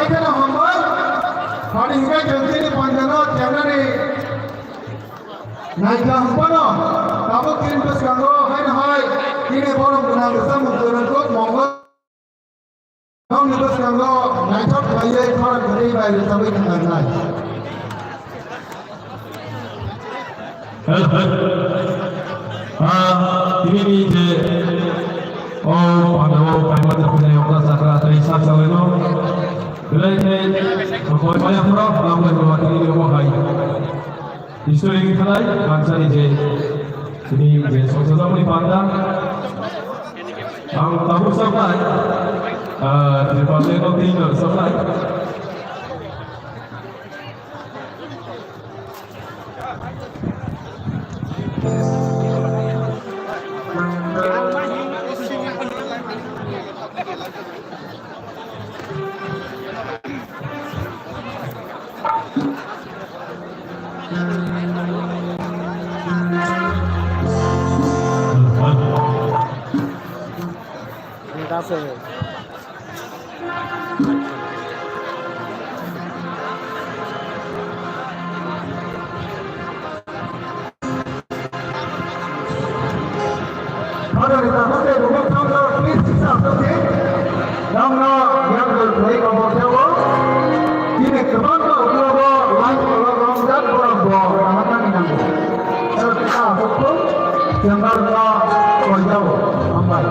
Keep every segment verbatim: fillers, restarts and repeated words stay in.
Kheno hambai, phani hwnkhe chwng chini panjano chengnani naikha hwnphano, tabuk chini bwskango haino hai chini borok gwnang rwchapmung Chwrwngkuk Mongol. Nokni bwskango naithok khlaiwi khorang kwrwi bai rwchapwi thangkha wngnai. Hello, hello. Ah, tini ni je, oh, panda o paima japinai okra chakra tei sak salai no. Belai khe, koi maya phoro, lambai phoro, tini ni omo hai. History ni khalai, kansani je, tini je, songsa jamani panda. Ang tabuk saklai, ah, Tripal Lake o tini no saklai. Phadani takhuk tei bukhuk thangno please kisa aswk di. Nokno yakdol khwlai kobor khe o. Chini kwbangma uklogo light kolok romjak borok bo naharnani nango. Ero kisa aswk thung, chamber no koijao. Hambai.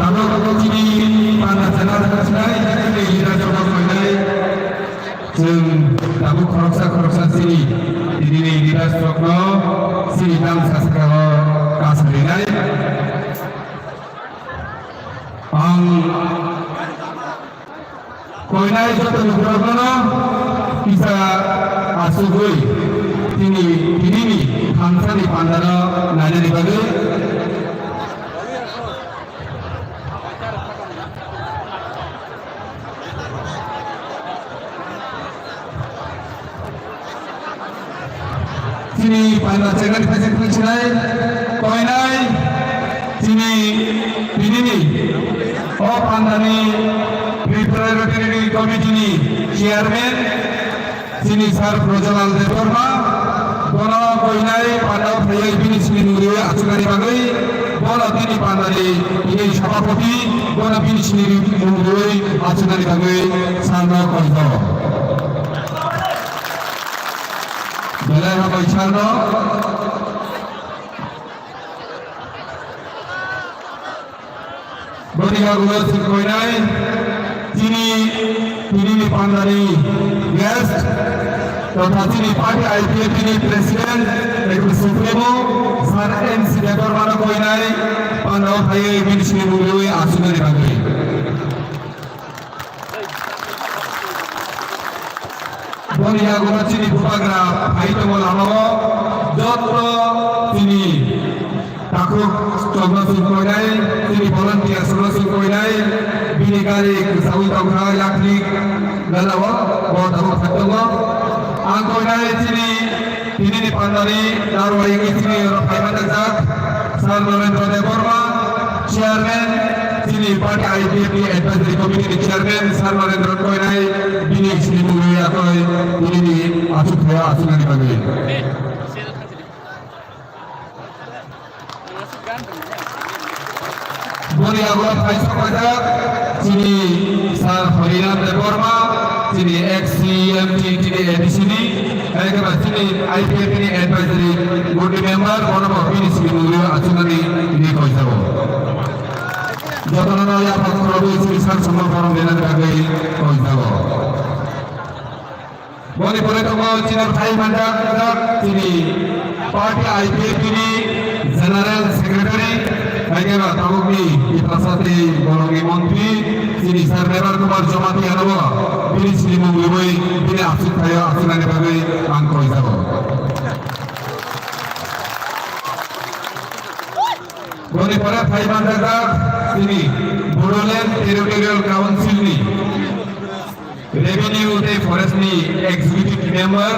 Tabuk chini panda chana thangsinai, chini leader joto koinai. Chwng tabuk khoroksa khoroksa chini, tini ni leaders rokno chini tang sasakao kasarinai. Ang koinai joto lukurokno kisa asugwi tini, tinini thansani pandano nainani bagwi. Chini panda chekani phaising phaising sinai koinai chini tinini o pandani preparatory committee ni chairman chini sir Brojalal Debbarma, bono koinai pandao phaiwi bini chini mungriwi achuknani bagwi, bono bini pandani bini sabhapati, bono bini chini mungriwi achuknani bagwi sir no koijago. Belai hambai sir no. Boni yagulo chwng koinai chini, tinini pandani guest totha chini party I P F T ni president, ekta supremo, sir M C Debbarmano koinai pandao phaiwi bini chini mungriwi achuknani bagwi. Boni yagulo chini bubagra phai tongo lamao, joto chini takhuk chokno chwng koinai, chini volunteers rokno chwng koinai, bini gari kwchagwi tongkha yakni ganao, bo tabuk phai tongo. Ang koinai chini Tinini pandani narwai wngwi chini oro phaimanjakjak Sir Narendra Debbarma, Chairman, chini party I P F T ni Advisory Committee ni Chairman Sir Narendra koinai, bini chini mungwi yakoi tinini achukthai achuknani bagwi. Boni yago phai sokphaijak chini Sir Hariram Debbarma, chini ex C E M T T D A D C ni, ekeba chini I P F T ni advisory board ni member, bono bo bini simi mungwi achuknani tini koijago. Jotono no yaphang khorokwi chini sak samno borom denani bagwi koijago. Boni pore tongo chini phai manjak jak chini party I P F T ni General Secretary, Khaikhe ba tabukni Tiprasa tei bolongni montri chini Sir Mebar Kumar Jamatia no bo bini srimung riwi bini aswk thaio aswknani bagwi ang koijago. Boni pore phai manjak chini Bodoland Territorial Council ni Revenue tei Forest ni Executive Member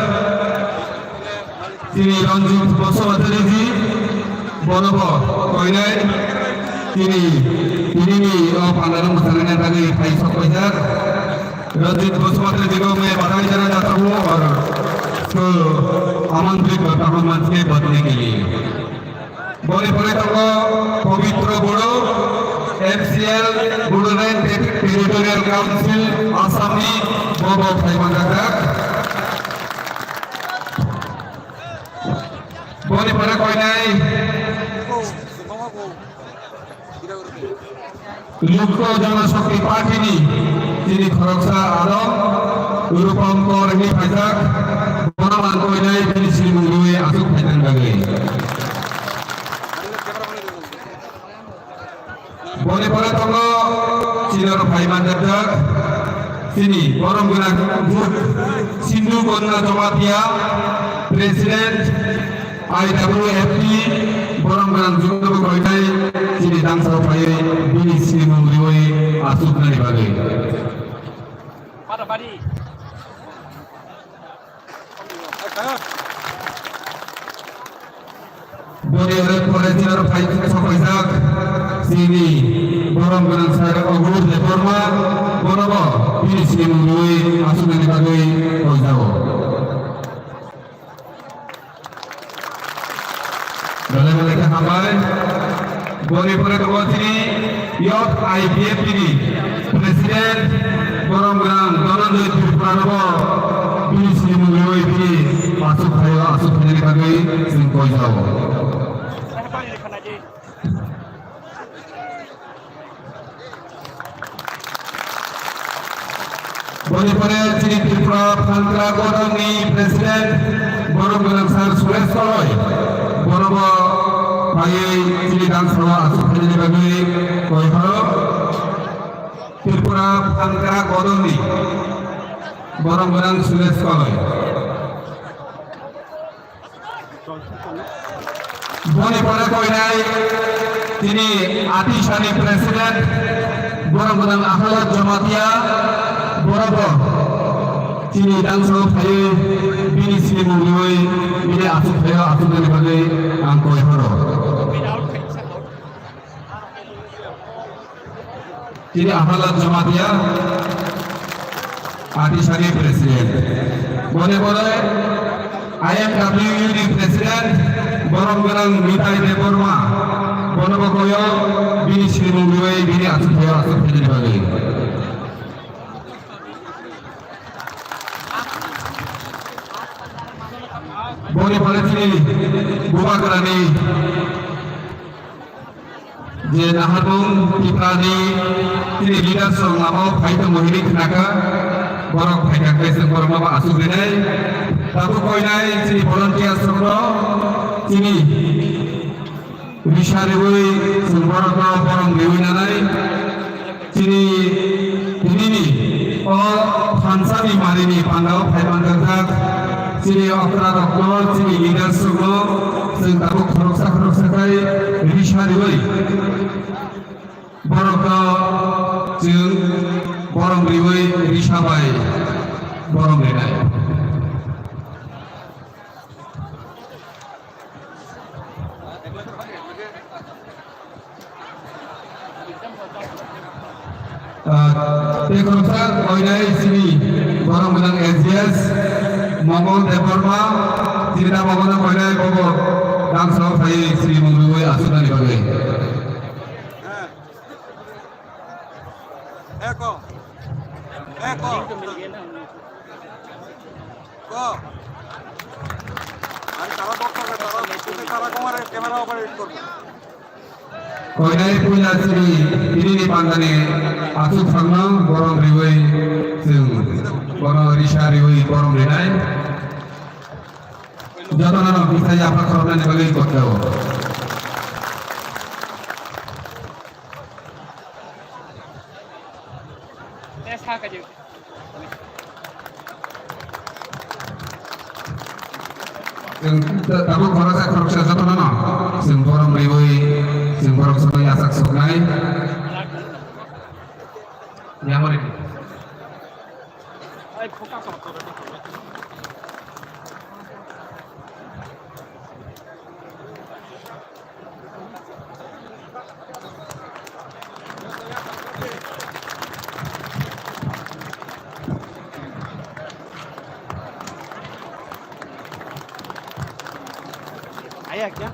chini Ranjit Basumatary ji, bono bo koinai chini, tini ni o pandal mwchangna bagwi phai sok paijak. Ranjit Basumatary ji ko main badai jana jata hu aur usko आमंत्रित करता हूँ मंच के बैठने के लिए। Boni pore tongo Pabitra Bodo, M C L, Bodoland Territorial Council, Assam ni, bobo phai manjak. Boni pore koinai Lok Janashakti Party ni chini khoroksa adong Rupam Kor ni phaijak, bono man koinai bini srimung riwi aswk phainani bagwi. Boni pore tongo chini oro phai manjak chini borom gwnang Sindhu Kanya Jamatia, President, I W F T, borom gwnang Jumbo Koitai, chini dangsao phaiwi bini srimung riwi aswknani bagwi. Boni ore pore chini phai sokaijak chini borom gwnang sir Ogur Debbarma, bono bo bini srimung riwi aswknani bagwi koijago. Belai belai khe hambai. Boni pore tongo chini Youth I P F T ni President, borom gwnang Dhananjoy Tripura no bo bini srimung riwi bini aswk thaio aswk phainani bagwi chwng koijago. Boni pore chini Tripura Phankra Godolni President, borom gwnang sir Suresh Koloi, bono bo phaiwi chini dangsao aswk phainani bagwi koi horo. Tripura Phankra Godolni borom gwnang Suresh Koloi. Boni pore koinai chini Atisani President, borom gwnang Ahalat Jamatia, bono bo chini dangsao phaiwi bini srimung riwi bini aswk thaio aswknani bagwi ang koi horo. Chini Ahalat Jamatia, Atisani President. Boni pore I M W U ni President, borom gwnang Nitai Debbarma. Bono bo koyo bini srimung riwi bini aswk thaio aswk phainani bagwi. Boni pore chini Bubagrani je naharmung Tiprani chini leaders rok lama o phai tongo hinwi khnakha, borok phaikha khe chwng borokno bo aswk rinai. Tabuk koinai chini volunteers rokno chini risa riwi chwng borokno borom riwi nanai. Chini, tinini o thansani marini pandao phai manjak chini okra rokno, chini leaders rokno chwng tabuk khoroksa khoroksa khai risa riwi borokno chwng borom riwi risa bai borom rinai. Ah, tei khoroksa koinai chini borom gwnang S G S Mongol Debbarma, chini da Mongol no koinai bobo dangsao phai chini mungwi aswknani bagwi. Eko. Eko. Ko. Ari tara bok korbe, tara, tara kumare camera operate korbe. Koinai puila chini, tinini pandani aswk sakno borom riwi chwng bono risa riwi borom rinai. Jotono rok bisai yapha khoroknani bagwi kothao. Chwng ta-, tabuk khoroksa khoroksa jotono no chwng borom riwi, chwng borom sogwi achak soknai. Yamari. Aya kya?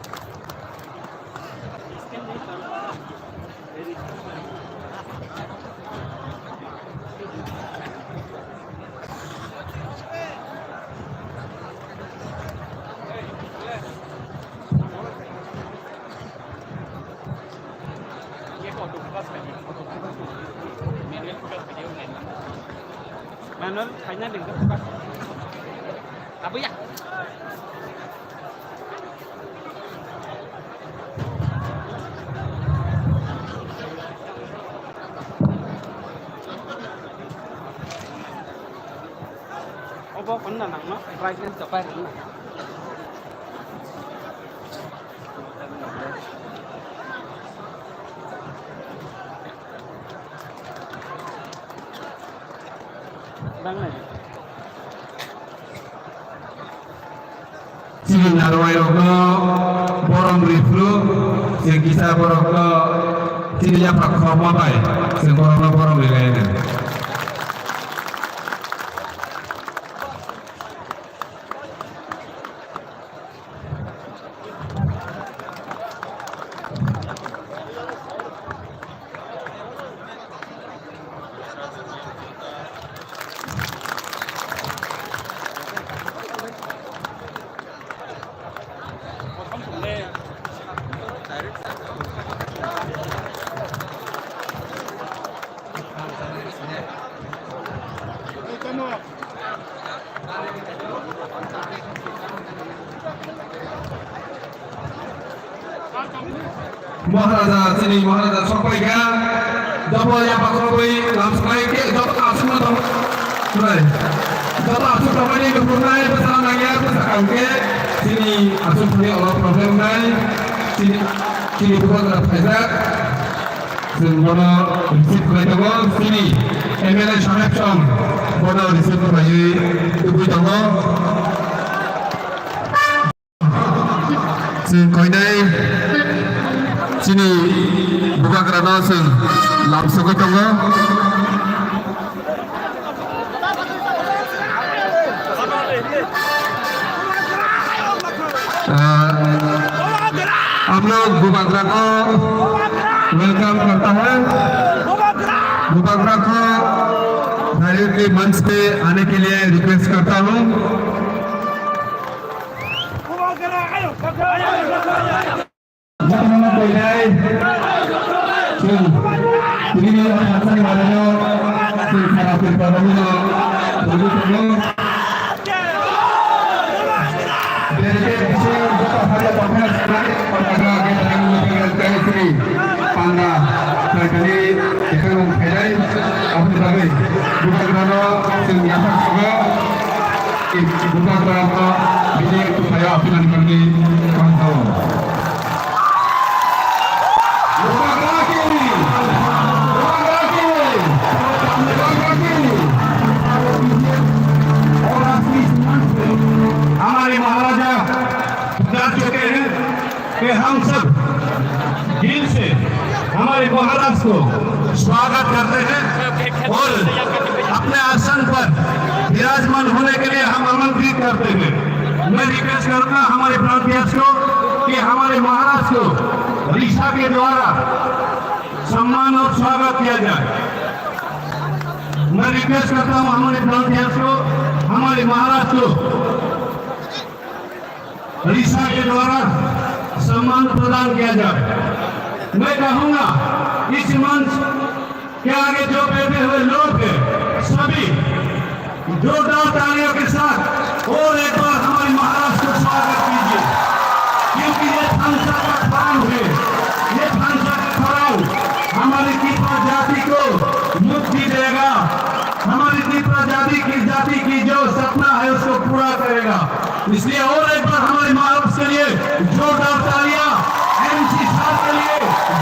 Manual final ding ka focus. Abuya. Obo konna nangno brightness jopai rwna. Chini narwai rokno borom rwi phuru, chwng kisa borokno chini yaphak khorokma bai chwng borokno borom rwi lai nai. Maharaja, chini Maharaja sokpai kha. Double yaphak rwui lamsai khe joto aswkno tong-, nai. Joto aswk tongmani nukhungnai bwsa nangya bwsa kangkhe chini aswk thani olo problem nai. Chini, chini bubagra phaijak. Chwng bono receive khlai tongo, chini M L A saheb song bono receive khlaiwi tubui tongo. Chwng koinai chini bubagrano chwng lamsogwi tongo. अ, हम लोग बुबागरा को वेलकम करता है। बुबागरा को डायरेक्टली मंच पे आने के लिए रिक्वेस्ट करता हूँ। Jotono koinai, chwng tini o thansani barano chwng sara Tripura rokno tongwi tongo. Dedicate bising joto hariya tongphai, phaikha, gate rang meeting and thank you, panda, phaikani, ekhano phainai, aboni bagwi bubagrano chwng yaphar sogo. Bubagra no bini tuphaio aphinani bagwi kaham thango. Bubagra ki! Bubagra ki! Bubagra ki! और आज की इस मंच पे हमारे महाराजा विराट जो के हैं, कि हम सब दिल से हमारे महाराज को स्वागत करते हैं और अपने आसन पर विराजमान होने के लिए हम आमंत्रित करते हैं। मैं रिक्वेस्ट करूंगा हमारे प्रांतीयर्स को कि हमारे महाराज को रिसा के द्वारा सम्मान और स्वागत किया जाए। मैं रिक्वेस्ट करता हूं हमारे प्रांतीयर्स को, हमारे महाराज को रिसा के द्वारा सम्मान प्रदान किया जाए। मैं कहूंगा, इस मंच के आगे जो बैठे हुए लोग हैं, सभी जोरदार तालियों के साथ और एक बार हमारे महाराज को स्वागत कीजिए, क्योंकि ये थांसा का खराव है, ये थांसा का खराव हमारी किपा जाति को मुक्ति देगा। हमारी तिपरा जाति की, जाति की जो सपना है, उसको पूरा करेगा। इसलिए और एक बार हमारे माँ के लिए जोरदार तालियां, एमसी साहब के लिए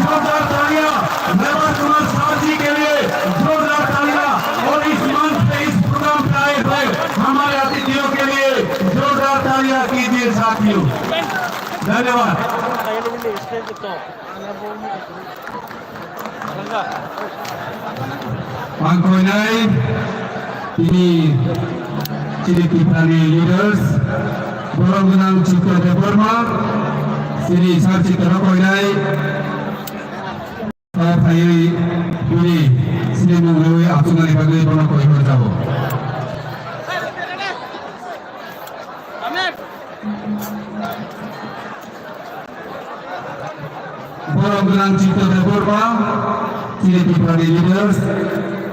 जोरदार तालियां, मेवा कुमार साहब जी के लिए जोरदार तालियां और इस मंच पे, इस प्रोग्राम पे आए हुए हमारे अतिथियों के लिए जोरदार तालियां कीजिए साथियों। धन्यवाद। Ang koinai tini chini Tiprani leaders, borom gwnang Chitto Debbarma, chini sir Chitto no koinai phaiwi bini chini mung rwi achuknani bagwi bono koi hor jabo. Borok gwnang Chitto Debbarma, chini Tiprani leaders,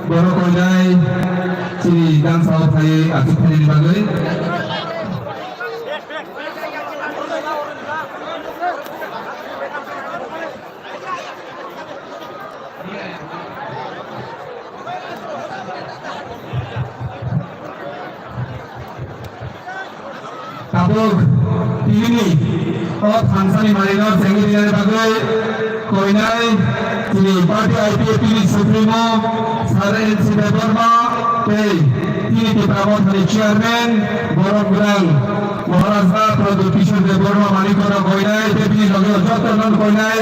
borok koinai chini dangsao phaiwi achuk phainani bagwi. Tabuk tini o thansani marinor chengwi rinani bagwi koinai chini party I P F T ni supremo Sir N C Debbarma tei tini Tipra Mothani chairman borok gwnang Maharaj da Pradyut Kishore Debbarma Manikya no koinai tei bini loge o joto no koinai.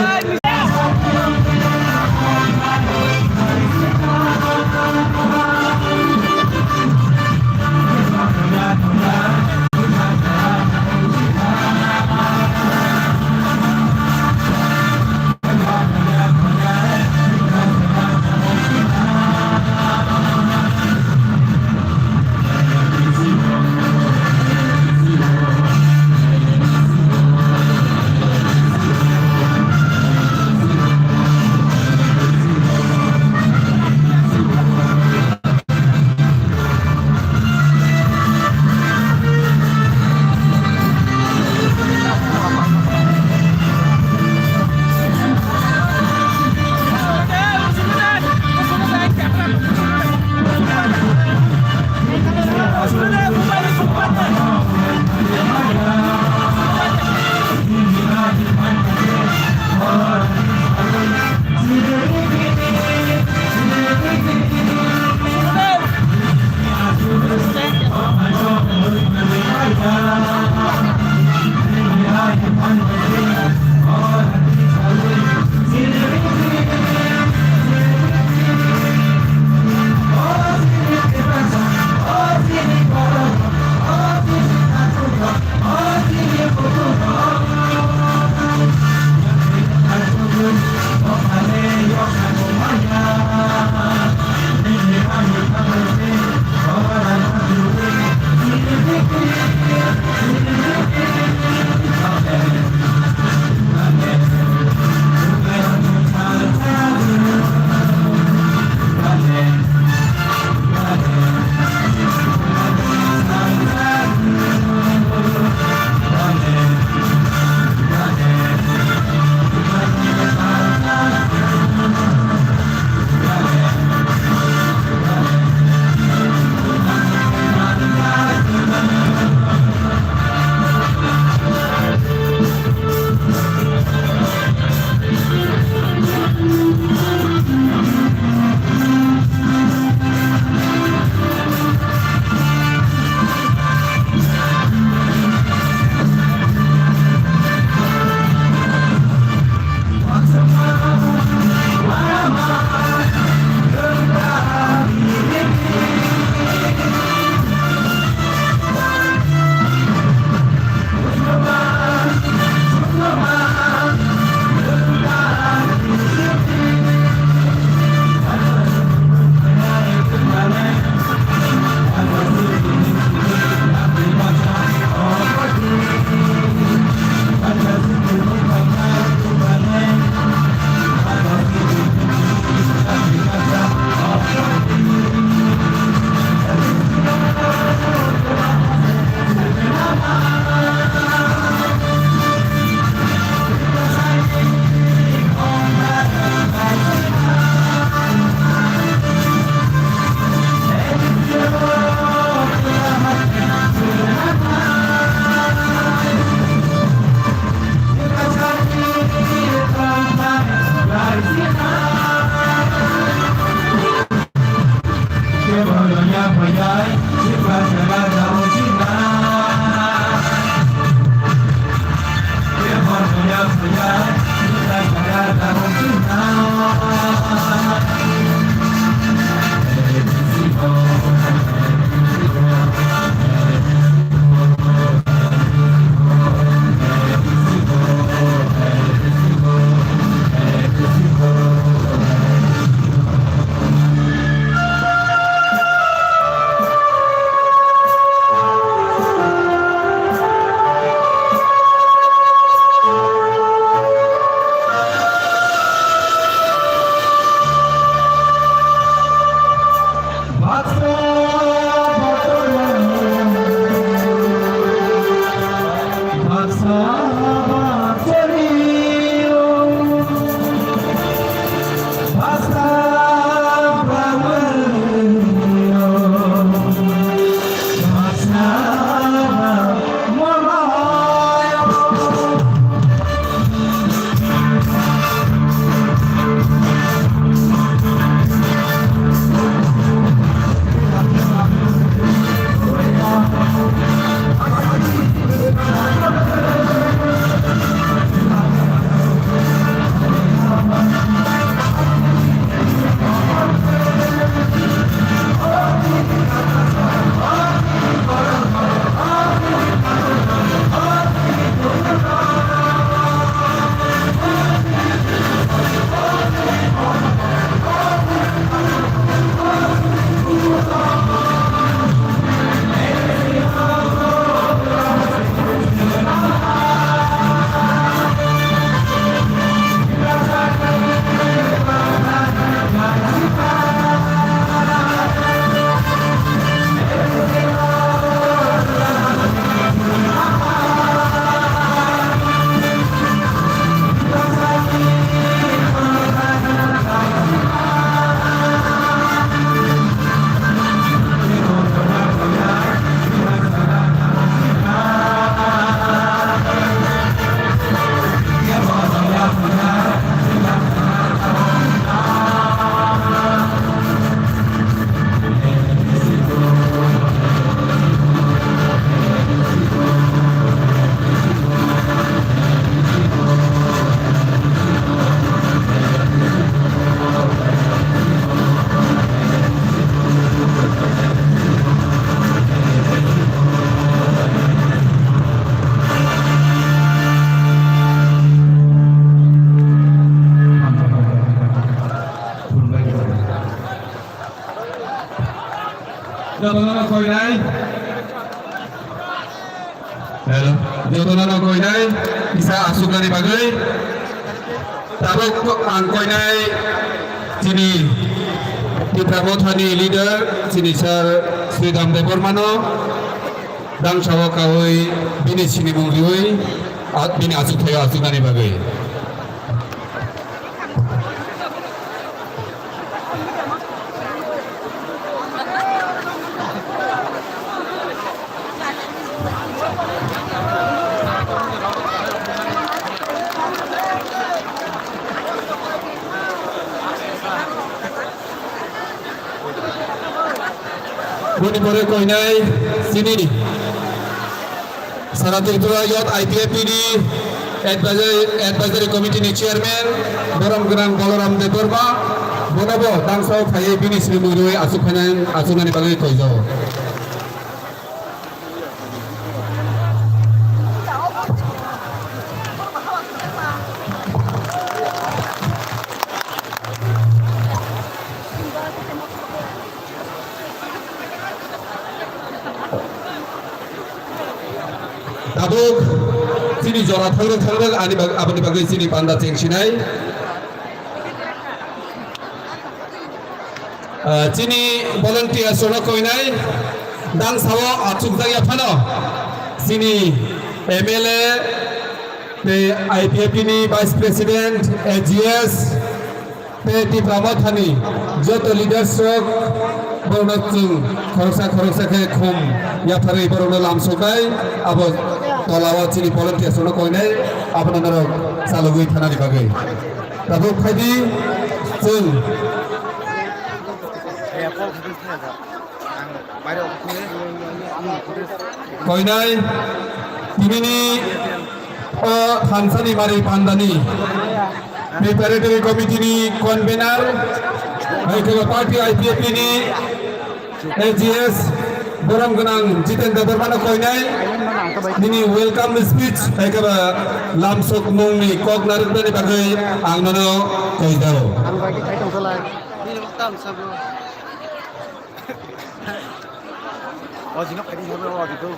Jotono no koinai. Hello. Jotono no koinai. Kisa asuknani bagwi. Tabuk ang koinai chini Tipra Mothani leader, chini sir Sridham Debbarmano, dangsao kaui bini sinimung riui, a-, bini asuk thaio asuknani bagwi. Boni pore koinai chini Sara Tripura Youth I P F T ni Advisory, Advisory Committee ni Chairman, borom gwnang Balaram Debbarma, bonobo dangsao phaiwi bini sinimung riui asuk phainai, asuknani bagwi koijago. Tabuk chini jora thangrwk thangrwk ani bag-, aboni bagwi chini panda chengsinai. Ah, chini volunteers rokno koinai dangsao achukjakya phano chini M L A tei I P F T ni Vice President, A G S, tei Tipra Mothani joto leaders rok borokno chwng khoroksa khoroksa khe khum yapharwi borokno lamsoknai, abo tolao chini volunteers rokno koinai abono norok chalogwi thanani bagwi. Tabuk phaidi chwng Koinai, tinini o thansani mari pandani preparatory committee ni convener, hai khe party I P F T ni A G S, borom gwnang Jiten Debbarma no koinai, nini welcome speech, hai khe lamsok mungni kok narwknani bagwi ang nono koidao. O jino phaidi sabe o jito.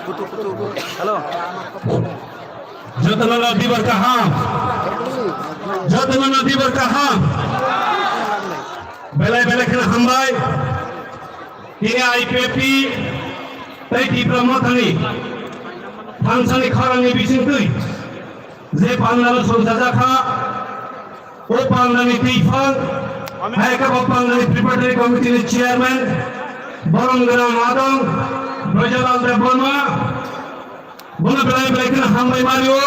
Kutu kutu. Hello. Jotono no dibar kaham. Jotono no dibar kaham. Belai belai kheno hambai. Tini I P F T tei Tipra Mothani thansani khorangni bisingtwi je pandalo songchajakha, o pandani twiphang, hai khe bo pandani preparatory committee ni chairman, borom gwnang adong Brajlal Debbarma, bono belai belai kheno hambai mario,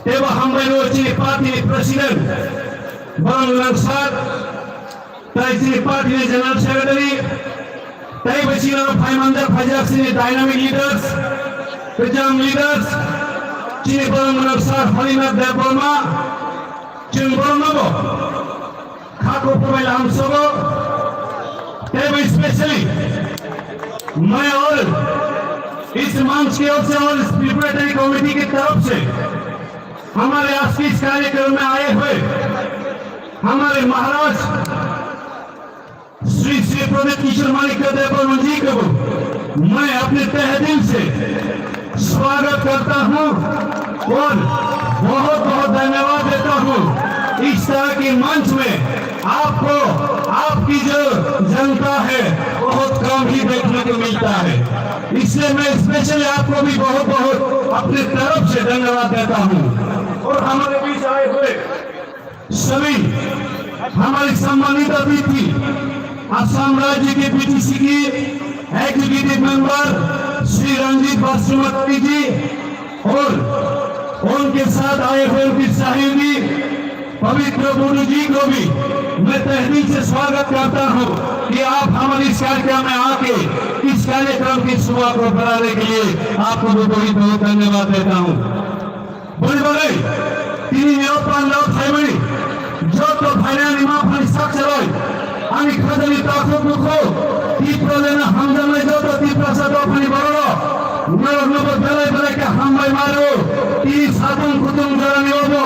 teibo hambai rio chini party ni president, borom gwnang sir, Tai chini party ni general secretary, tai bai chini aro phai manjak phaijak chini dynamic leaders, kwcham leaders, chini borok mwnang sir Holinath Debbarma, chwng borok no bo kha kok phabai lam sobo, tai bai specially मैं और इस मंच के ओर से और इस preparatory committee की तरफ से हमारे आज के इस कार्यक्रम में आए हुए हमारे महाराज श्री श्री प्रदीप किशोर माणिक्य देव बर्मन जी को मैं अपने तहे दिल से स्वागत करता हूं और बहुत बहुत धन्यवाद देता हूं। इस तरह के मंच में आपको, आपकी जो जनता है, बहुत कम ही देखने को मिलता है, इसलिए मैं स्पेशली आपको भी बहुत बहुत अपने तरफ से धन्यवाद देता हूं। और हमारे बीच आए हुए सभी हमारे सम्मानित अतिथि, असम राज्य के पीटीसी की एग्जीक्यूटिव मेंबर श्री रंजीत बासुमतारी जी और उनके साथ आए हुए उनकी सहेली पवित्र बुडू जी को भी मैं तहे दिल से स्वागत करता हूं कि आप हमारे इस कार्यक्रम में आके इस कार्यक्रम की शोभा को बढ़ाने के लिए आपको भी बहुत बहुत धन्यवाद देता हूं। Boni bagwi tini ni o pandao phaimani joto phainani ma phani sak chalai ani khajani takhuk nukho Tipraland no hamjaknai joto Tiprasa dophani bororok norokno bo belai belai khe hambai maro. Tini satung kutung jorani obo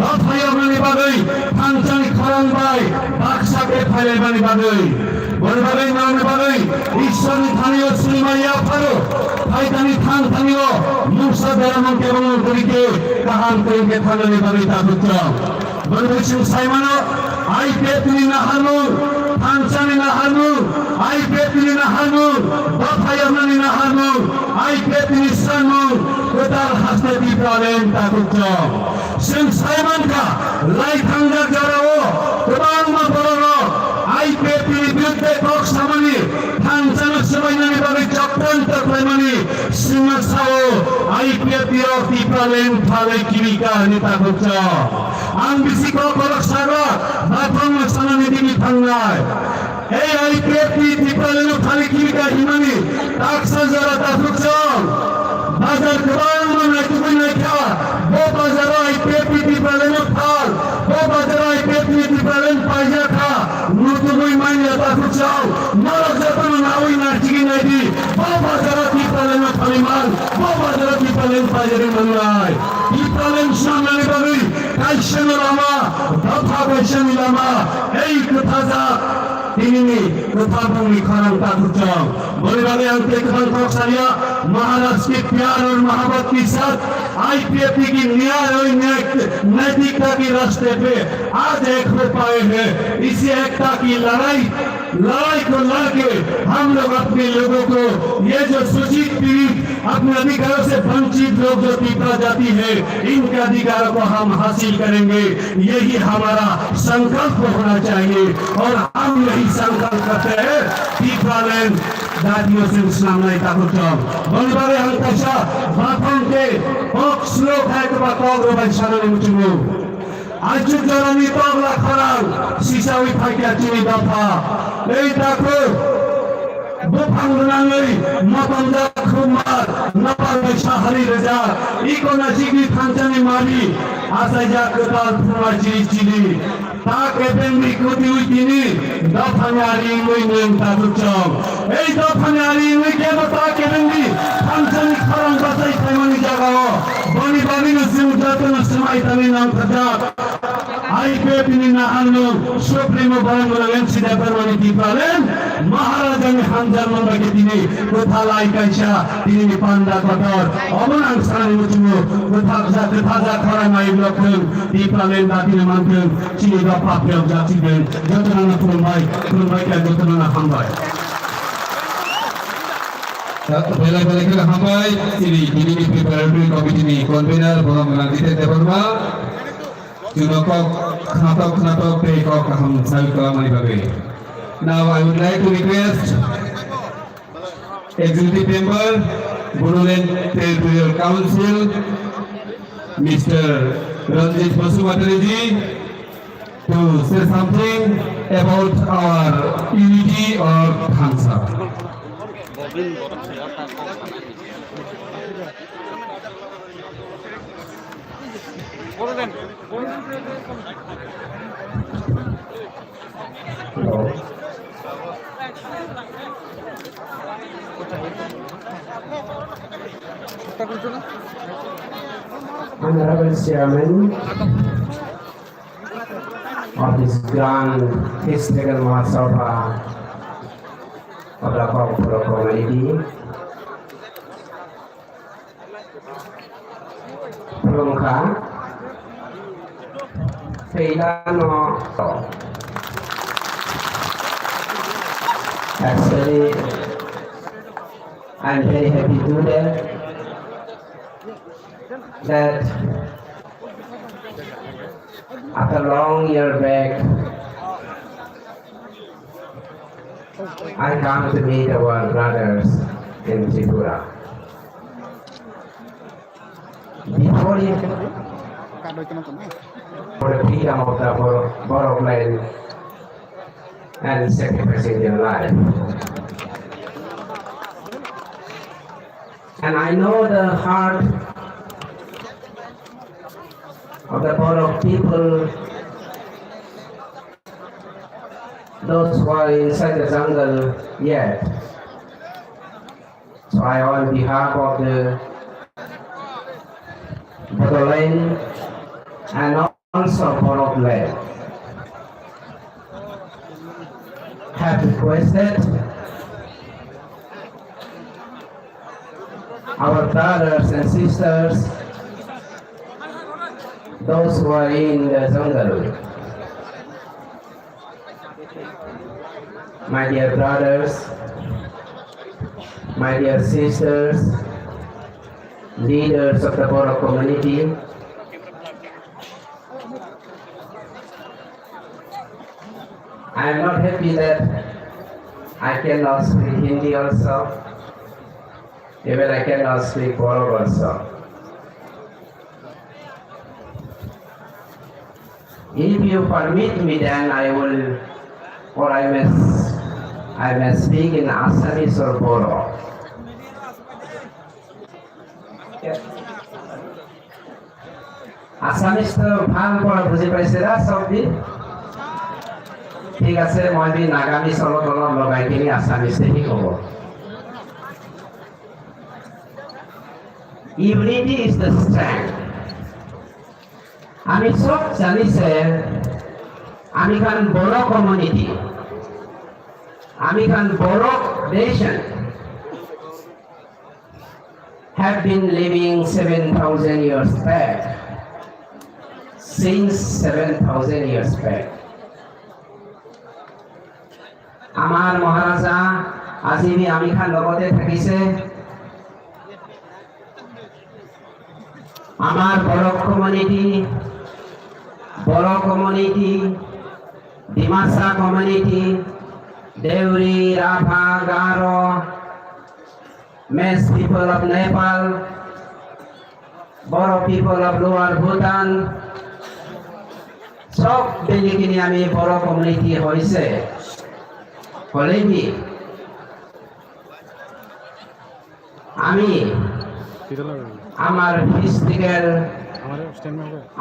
dophai yoknani bagwi thansani khorang bai baksa khe phailaimani bagwi. Boni bagwi, norokni bagwi Ishwarni thani o swnimani yapharo, phaithani thang thani o mungsa dera mung kebang mung twi khe kaham twi khe thangnani bagwi takhuk chwng. Boni bagwi chwng sai mano, I P F T ni naharmung, thansani naharmung, I P F T ni naharmung, dopha yoknani naharmung, I P F T ni sanmung, kwtal haste Tipraland takhuk chwng. Chwng sai mankha, lai thangjak jorao kwbangma bororok I P F T ni biruddhe kok samani, thansano swbainani bagwi chokranto khlaimani, chwngno sao I P F T rok Tipraland phalwi kibika hwnwi takhuk chwng. Ang bisi kok borok sago, bathang sanani tini thangnai. Ei I P F T Tipraland no phali kibika himani taksa jora takhuk chwng. Bazar kwbangma naitugwi naikha. Bo bazaro I P F T Tipraland no phal. Bo bazaro I P F T Tipraland paijakha. Nutugwi manya takhuk chwng. Norok jotono nawi narchigwi naidi. Bo bazaro Tipraland no phali man. Bo bazaro Tipraland paijagwi mannai. Tipraland swnamnani bagwi kaisano lama, dopha kaisani lama. Ei kwthajak. Tinini kwthar bongni khorang takhuk chwng. Boni bagwi ang tei kwbang kok salia, महाराज के प्यार और मोहब्बत के साथ I P F T की न्याय और न्याय, नैतिकता के रास्ते पे आज एक हो पाए हैं। इसी एकता की लड़ाई, लड़ाई को लड़के हम लोग अपने लोगों को, ये जो शोषित पीड़ित अपने अधिकारों से वंचित लोग जो तिपरा जाति है, इनके अधिकारों को हम हासिल करेंगे। यही हमारा संकल्प होना चाहिए और हम यही संकल्प करते हैं। Tipraland dati o chwng swnamnai takhuk chwng. Boni bagwi ang kaisa bathang khe kok slow khai kwba kok rwbai sanani muchungo. Aichuk jorani togla khorang sisawi phaikha chini dopha. Ei takhuk buphang gwnangwi motomjak khumar napar bai sahari rwjak. Iko nasikni thansani mari achaijak kwtal phunga chiri chiri. Ta kebengni kwtwi tini dophani ari wngwi nwng takhuk chong. Ei dophani ari wngwi kebo ta kebengni thansani khorang bachai phaimani jagao boni bagwino chwng jotono swmai tangwi nangkharjak. I P F ni naharno Supremo Borong Borong M C Debbarmani Tipraland Maharajani hamjakma bai khe tini kwthalai kaisa tinini panda kotor omono ang sanani muchungo kwthaljak kwthaljak khorang nai blokhwng Tipraland batino manthwng chini dopha phiyokjak chini jotono khulumbai khulumbai khe jotono hambai. Belai belai kheno hambai chini tinini preparatory committee ni convener Borong Borong Jiten Debbarma. Chwngno kok khnatok khnatok tei kok kaham sawi kwlamani bagwi. Now I would like to request Executive Member, Bodoland Territorial Council, Mister Ranjit Basumatary ji, to say something about our unity or thansa. Honorable Chairman of this grand historical Mahasabha of the Kokborok community, Khulumkha. Khailano. Actually, I'm very happy today that after long year back, I come to meet our brothers in Tripura. Before you, for the freedom of the Bor-, Borok land and sacrificing their life. And I know the heart of the Borok people, those who are inside the jungle yet. So I, on behalf of the Bodoland and also Borok land, have requested our brothers and sisters, those who are in the jungle, my dear brothers, my dear sisters, leaders of the Borok community, I am not happy that I cannot speak Hindi also. Even I cannot speak Borok also. If you permit me, then I will, or I may, I may speak in Assamese or Boro. Assamese to bhal pora buji paise da, sobdi? Thik ase, moi bi Nagamese olot olot logai kini Assamese te hi hobo. Unity is the strength. Ami sob jani se, ami khan Boro community, ami khan Boro nation have been living seven thousand years back, since seven thousand years back. Amar Maharaja ajibi ami khan logote thakise. Amar Borok community, Boro community, Dimasa community, Deuri, Rapha, Garo, Mech people of Nepal, Boro people of Lower Bhutan, সব বেলিকিনি আমি বড় কমিউনিটি হয়েছে। হলেই কি আমি আমার হিস্ট্রিক্যাল,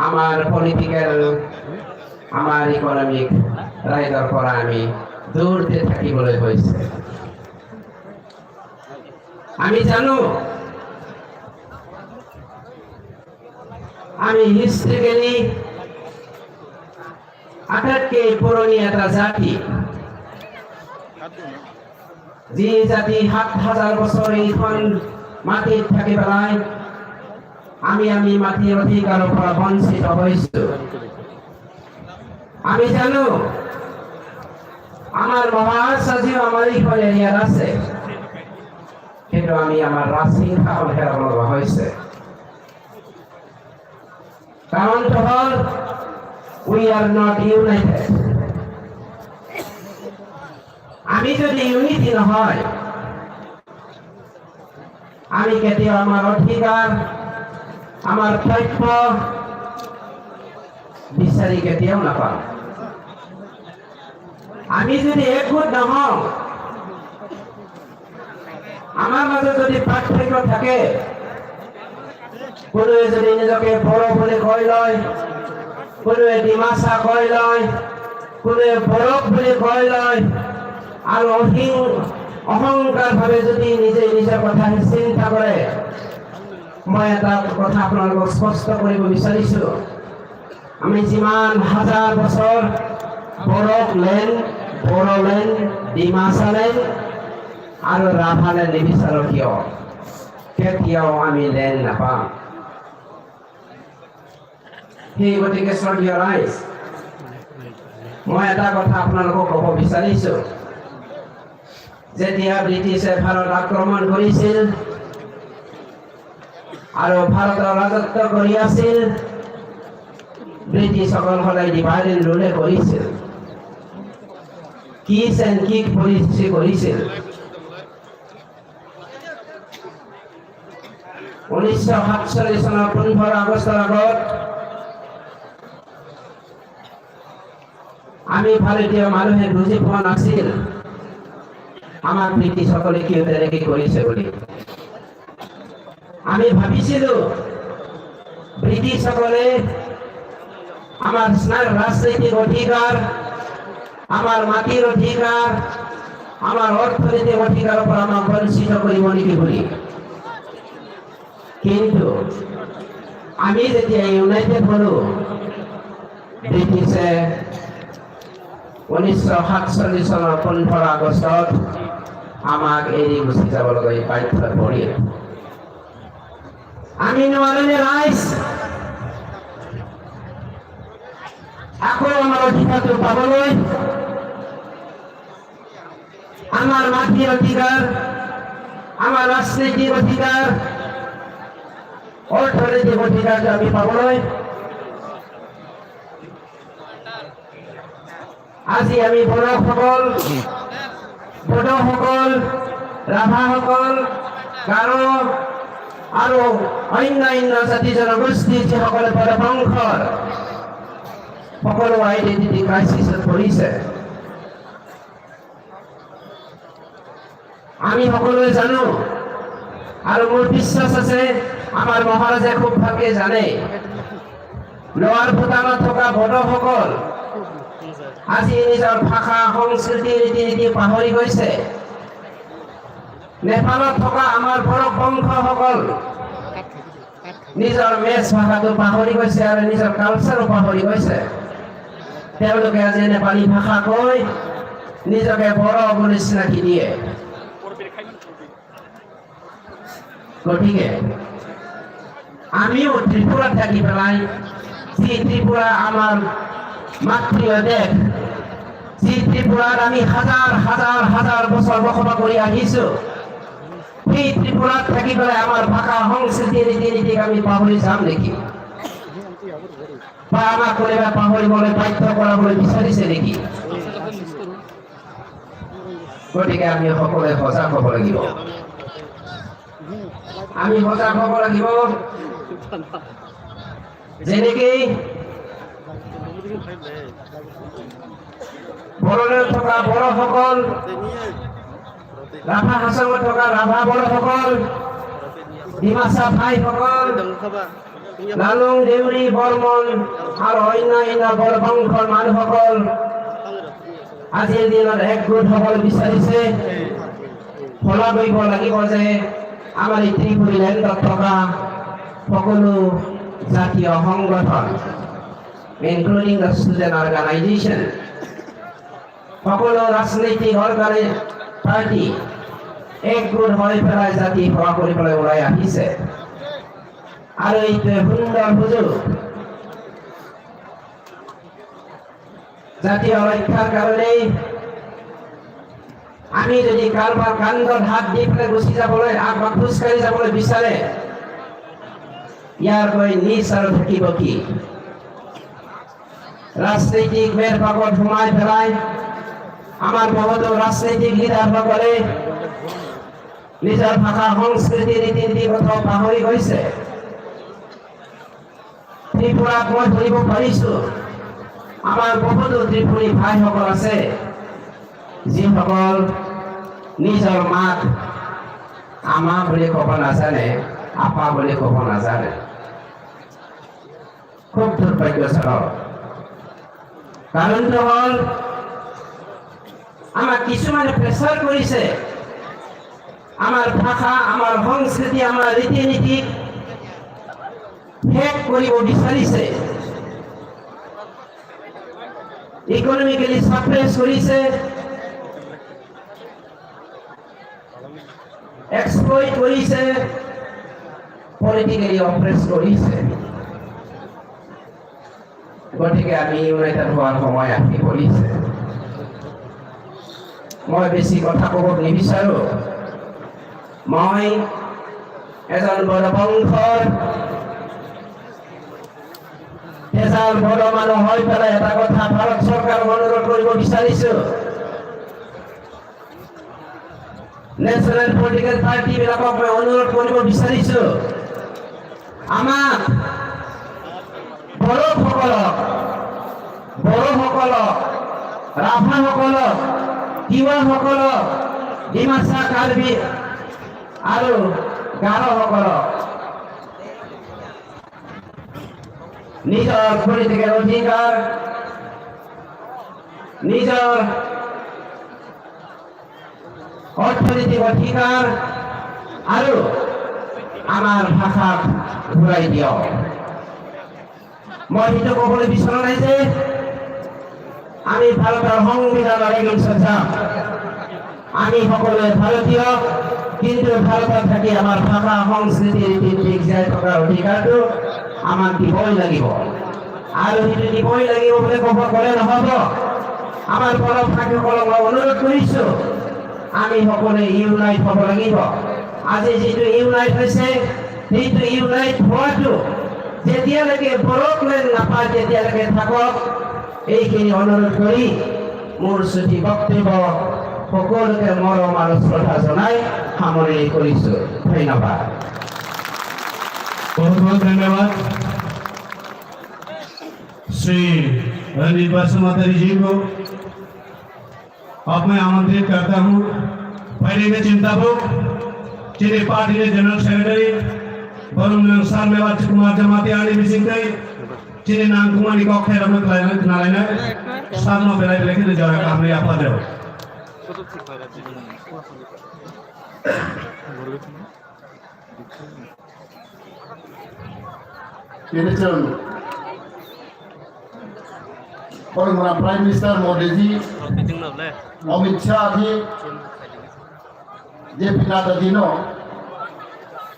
আমার পলিটিক্যাল, আমার ইকোনমিক ৰাইজৰ পৰা আমি দূৰতে থাকিবলৈ হৈছে। আমি জানো আমি হিস্ট্ৰিকেলি আটাইতকৈ পুৰণি এটা জাতি। যি জাতি সাত হাজাৰ বছৰ এইখন মাটিত থাকি পেলাই আমি আমি মাটিৰ অধিকাৰৰ পৰা বঞ্চিত হৈছো। আমি জানো আমাৰ মহাৰাজ আজিও আমাৰ এইখন এৰিয়াত আছে, কিন্তু আমি আমাৰ ৰাজসিংহাসন হেৰাব লগা হৈছে। কাৰণটো হ'ল, we are not united। আমি যদি ইউনিটি নহয়, আমি কেতিয়াও আমাৰ অধিকাৰ, আমাৰ প্ৰাপ্য বিচাৰি কেতিয়াও নাপাম। আমি যদি একগোট নহওঁ, আমাৰ মাজত যদি পাৰ্থক্য থাকে, কোনোৱে যদি নিজকে বড়ো বুলি কৈ লয়, কোনোৱে ডিমাচা কৈ লয়, কোনোৱে বড়ো বুলি কৈ লয়, আৰু অহিং-, অহংকাৰভাৱে যদি নিজে নিজৰ কথা চিন্তা কৰে, মই এটা কথা আপোনালোকক স্পষ্ট কৰিব বিচাৰিছো। আমি যিমান হাজাৰ বছৰ বড়োলেণ্ড, বড়োলেণ্ড, ডিমাচালেণ্ড আৰু ৰাভালেণ্ড নিবিচাৰো কিয়, কেতিয়াও আমি লেণ্ড নাপাম। সেই গতিকে শ্ৰদ্ধেয় ৰাইজ, মই এটা কথা আপোনালোকক ক'ব বিচাৰিছো, যেতিয়া ব্ৰিটিছে ভাৰত আক্ৰমণ কৰিছিল আৰু ভাৰতৰ ৰাজত্ব কৰি আছিল, ব্ৰিটিছসকল সদায় ডিভাইড এণ্ড ৰুলে কৰিছিল, কিছ এণ্ড কিক পলিচি কৰিছিল। ঊনৈছশ সাতচল্লিছ চনৰ পোন্ধৰ আগষ্টৰ আগত আমি ভাৰতীয় মানুহে বুজি পোৱা নাছিল আমাৰ ব্ৰিটিছসকলে কিয় তেনেকে কৰিছে বুলি। আমি ভাবিছিলো ব্ৰিটিছসকলে আমাৰ স্না-, ৰাজনৈতিক অধিকাৰ, আমাৰ মাটিৰ অধিকাৰ, আমাৰ অৰ্থনৈতিক অধিকাৰৰ পৰা আমাক বঞ্চিত কৰিব নেকি বুলি। কিন্তু আমি যেতিয়া ইউনাইটেড হলো, ব্ৰিটিছে ঊনৈছশ সাতচল্লিছ চনৰ পোন্ধৰ আগষ্টত আমাক এৰি গুচি যাবলৈ বাধ্য পৰিল। আমি নোৱাৰোনে ৰাইজ, আকৌ আমাৰ অধিকাৰটো পাবলৈ? আমাৰ মাটিৰ অধিকাৰ, আমাৰ ৰাজনৈতিক অধিকাৰ, অৰ্থনৈতিক অধিকাৰটো আমি পাবলৈ আজি আমি বড়োসকল, বড়োসকল, ৰাভাসকল, গাৰো আৰু অন্যান্য জাতি জনগোষ্ঠী যিসকলে বড়ো বংশৰ সকলো আইডেণ্টিটি ক্ৰাইচিছত পৰিছে। আমি সকলোৱে জানো আৰু মোৰ বিশ্বাস আছে আমাৰ মহাৰাজে খুব ভালকে জানে। লোৱাৰ ভূটানত থকা বড়োসকল আজি নিজৰ ভাষা, সংস্কৃতি, ৰীতি নীতি পাহৰি গৈছে। নেপালত থকা আমাৰ বড়ো বংশসকল নিজৰ মেচ ভাষাটো পাহৰি গৈছে আৰু নিজৰ কালচাৰো পাহৰি গৈছে। তেওঁলোকে আজি নেপালী ভাষা কৈ নিজকে বড়ো বুলি চিনাকি দিয়ে। গতিকে আমিও ত্ৰিপুৰাত থাকি পেলাই, যি ত্ৰিপুৰা আমাৰ মাতৃ দেশ, যি ত্ৰিপুৰাত আমি হাজাৰ হাজাৰ হাজাৰ বছৰ বসবাস কৰি আহিছো, সেই ত্ৰিপুৰাত থাকি পেলাই আমাৰ ভাষা, সংস্কৃতি, ৰীতি নীতিক আমি পাহৰি যাম নেকি? বা আমাক কোনোবাই পাহৰিবলৈ বাধ্য কৰাবলৈ বিচাৰিছে নেকি? গতিকে আমি সকলোৱে সজাগ হ'ব লাগিব। আমি সজাগ হ'ব লাগিব। যেনেকেই Boroni thoka borok hokol, Rapha hasango thoka Rapha borok hokol, Dimasa phai hokol, Lalung, Deuri, Bormon, aro oinno oinno borok bangkha manwi hokol. Ajir dinot ek gut hokol bisarise, pholagwi bo lagibo je amari Tripuri land doptoka hokolo jatiyo honggothon, including the student organization, hokolo rajnitik organi-, party, ek gut hoi phelai jati phola kori phelai ulai ahise. Aro ite hundor huju. Jatiyo rokkhar karone ami jodi karbar kandor hat di phelai gusi jabolai, akba khuskari jabolai bisare, yar koi nisar thaki boki. Rajnitik mer pagot humai phelai, amar bohoto rajnitik leader hokole nijor bhasha, sanskriti, riti niti kothok pahori goise. Tripura moi horibo parisu, amar bohoto Tripuri bhai hokol ase, ji hokol nijor mat ama bole kobo na jane, apa bole kobo na jane. Khub durbhagyo jano. Karon to hol, ama kisu mane pressure korise, amar bhasha, amar sanskriti, amar riti niti hack koribo bisarise, economically suppress korise. Exploit korise, politically oppress korise. Gotike ami united howar somoi ahi korise. Moi besi kotha kobor ni bisaro. Moi ejon boro bongkhor. Tejal boro mano hoi pela eta kotha Bharat sorkar onurod koribo bisarisu. National Political Party belakok bai onurod koribo bisarisu. Ama borok hokolok, borok hokolok, Rapha hokolok, Tiwa hokolok, Dimasa Karbi aro Garo hokolok. Nijor political odhikar, nijor orthonoitik odhikar, aro amar bhasha ghulai diyo. Moi hito kobole bisong nai je, ami Bharotor hong bidhan ekdom sajja. Ami hokole Bharatiyo, kintu Bharotor thaki amar bhasha, sanskriti, riti niti, jai prokar odhikar to amar diboi lagibo. Aro hito diboi lagibo bole kobor kole no hobo. Amar boro phaki kolongo onurod korisu. Ami hokole unite hobo lagibo. Aje jitu unite hoise, jitu unite hoatu. Jetia lage borok le napa, jetia lage thakok, ei kini onurod kori. Mor chuti boktobyo hokoloke morom aro shroddha janai hamoni korisu. Dhonnobad. बहुत बहुत धन्यवाद श्री रणदीप बसुमतारी जी को। अब मैं आमंत्रित करता हूँ पहले के चिंताबुक, चीनी पार्टी के जनरल सेक्रेटरी, बरुण नंग सर मेवा कुमार जमाती आने भी चिंता। Chini nangkukmani kok khairokno khwlaina, khwnalaina, sakno belai belai kheno jora kaham rwi yapha jao. Tini chwng Prime Minister Modi ji, Amit Shah ji, J P Nadda ji no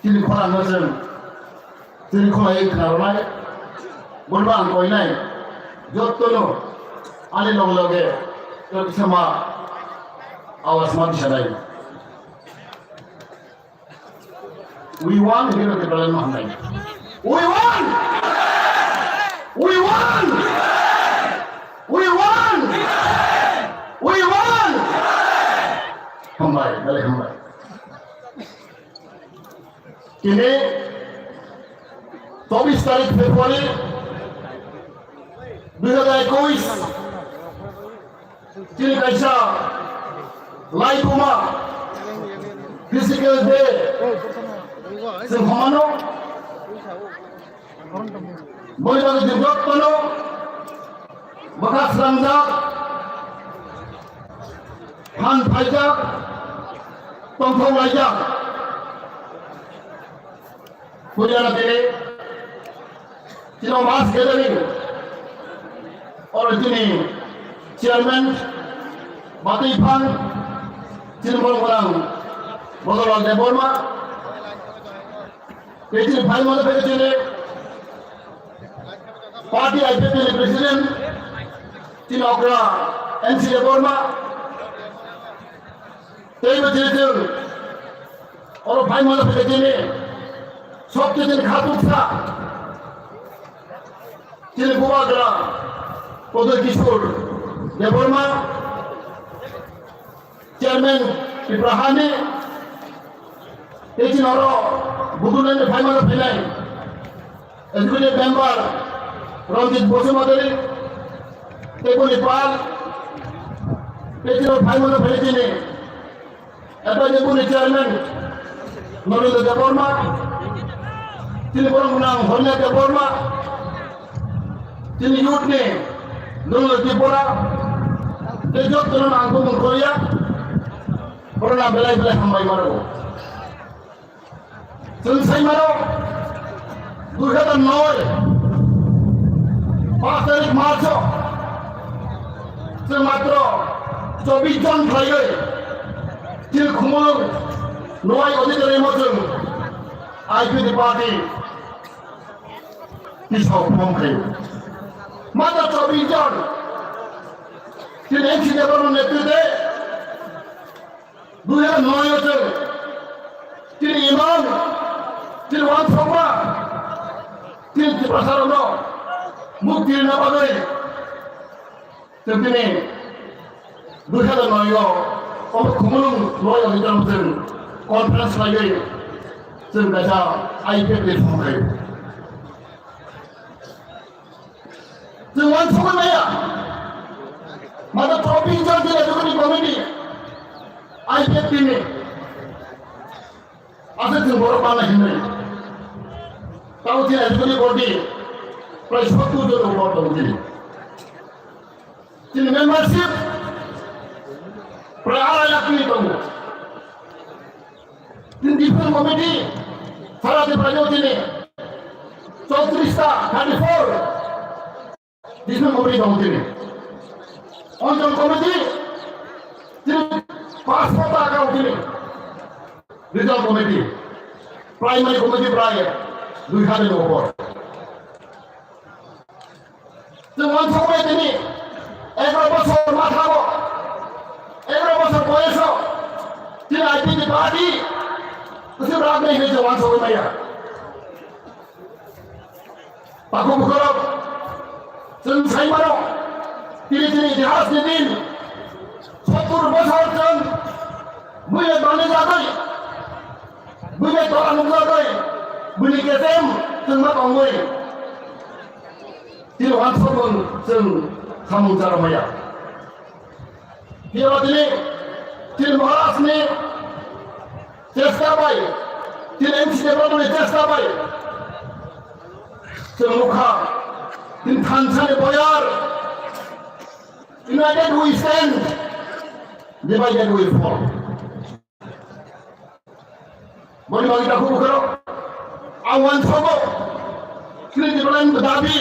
chini khorang no chwng Tini khulai khna rwnai, bono ang koinai, jotono ani loge loge joto sama awas ma bisa nai. We want hino ke palan ma hamnai. We want! We want! We want! We want! Hambai, dale hambai. Tini chobbish tarik February Dui hazar ekush chini kaisa laibuma physical day chwng humano. Boni bagwi chwng jotono bwkha srangjak, phan phaijak, tongthok laijak. Puila tini chini mass gathering oro chini chairman batwi phan chini borok gwnang Bodolal Debbarma. Tei chini phaimano phai chini party I P F T ni president chini okra N C Debbarma. Tei bo chini chwng oro phaimano phai chini sobse chini khatuksa chini bubagra Kodoi Kishore Debbarma, chairman Tripura Hani, tei chini oro Bodoland ni phaimano phainai executive member Ranjit Basumatary, tei boni pal, tei chini oro phaimano phainai chini F I D boni chairman Narendra Debbarma, chini borok gwnang Hornya Debbarma, chini youth ni Dongla Tripura, tei jotono ang bumung koya, borok na belai belai hambai mano. Chwng sai mano, dui hazar noi, paanch tarik March o, chwng matro chobbish jon khlaiwi, chini khumulwng Nwai auditorium o chwng I P F T party tisok phone khaio. Matro chobbish jon, chini N C Debbarma netrite, dui hazar noi o chwng chini imang, chini uansukma, chini Tiprasarokno mukti rwna bagwi chwng tini dui hazar noi o omo Khumulwng Nwai auditorium chwng conference khlaiwi chwng kaisa I P F T ni phone khaio. Chwng uansugwi maya. Matro chobbish jon chini executive committee, I P F T ni. Aswk chwng borok manna hinwi. Tamo chini executive body prai sottur jon borok tongo chini. Chini membership prai arai lakh ni tongo. Chini different committee sara Tripura o chini chowtrish ta, thirty four different committee tongo chini. Onchol committee chini paanch ta tongo chini. Regional committee, primary committee prai dui hajar ni upor. Chwng uansukmani tini egaroh bosor mathago, egaroh bosor boyoso, tini I P F T ni party, kwchwng rwknai hinwi chwng uansugwi maya. Takhuk bukhurok, chwng sai mano, tini chini itihas ni din, sottur bosor chwng buino tongwi jagwi, buino tola nukjagwi, buini ketem chwngma tongwi. Tini uansukmung chwng samung chara maya. Phiya ba tini, tini Maharaj ni chesta bai, tini N C Debbarma ni chesta bai chwng nukha, tini thansa ni boyar, united we stand, divided we fall. Boni bagwi takhuk bukhurok, ang uansukgo, chini Tipraland dabi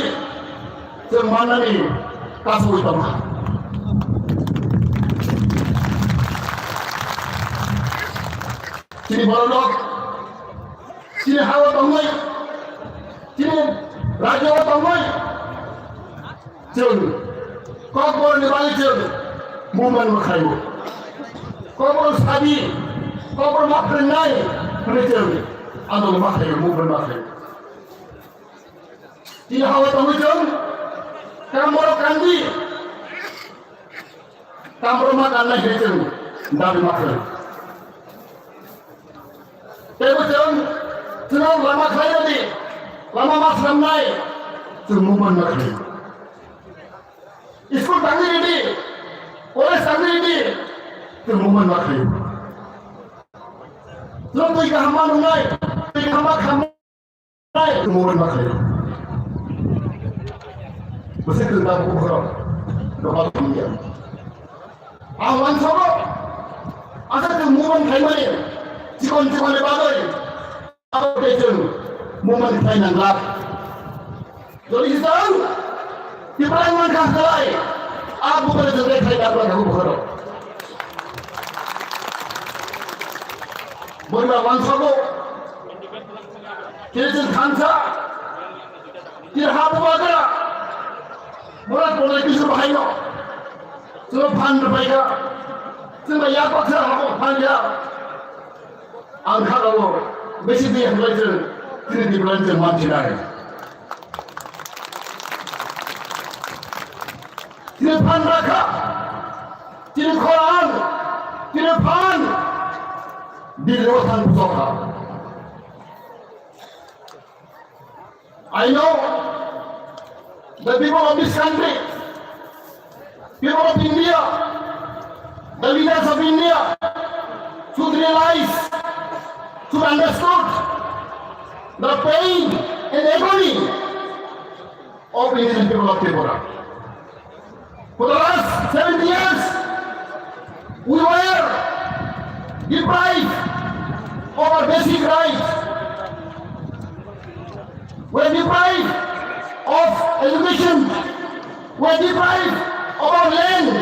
chwng mannani kasugwi tongkha. Chini bororok, chini hao tongwi, chini rajyo tongwi, chwng kokborokni bagwi chwng movement ma khlaio. Kokborok sadi, kokborok ma phrwngnai hwnwi chwng andolon ma khlaio, movement ma khlaio. Tini hao tongwi chwng kam borok kandi, kam borok ma kannai hwnwi chwng dabi ma khlaio. Teibo chwng, chwngno lama khlai rwdi, lama ma swnamnai, chwng movement ma khlai. Tangwi ready, college tangwi ready, tei movement ma khaio. Tei twi kaham ma nungnai, twi kaham ma khamnai. Movement ma khaio. Bwswk kwrwngma bukhuk borok. Dophal thumya. Ang uansogo. Asa chwng movement khaimani. Chikon chikonni bagwi. Abo tei chwng movement khlai nang glak. Jodi se chwng Tiprani mankha khlai. A bukhukni chwng khlai nang glak bukhuk borok. Boni ma uansogo. Kiritin thansa, kir ha bubagra, murat bolai kisu bahaino, chwng phan rwbaikha, chwng bai yak baksa habo phan ya, ang kha rwo, besi di hamlai chwng, kiri di bulan chwng mansinai. Chini phan rakha, chini khoran, chini phan, di lewa thang pusokha. I know the people of this country, people of India, the leaders of India should realize, should understood the pain and agony of indigenous people of Tripura. For the last seventy years, we were deprived of our basic rights. We were deprived of education. We were deprived of our land.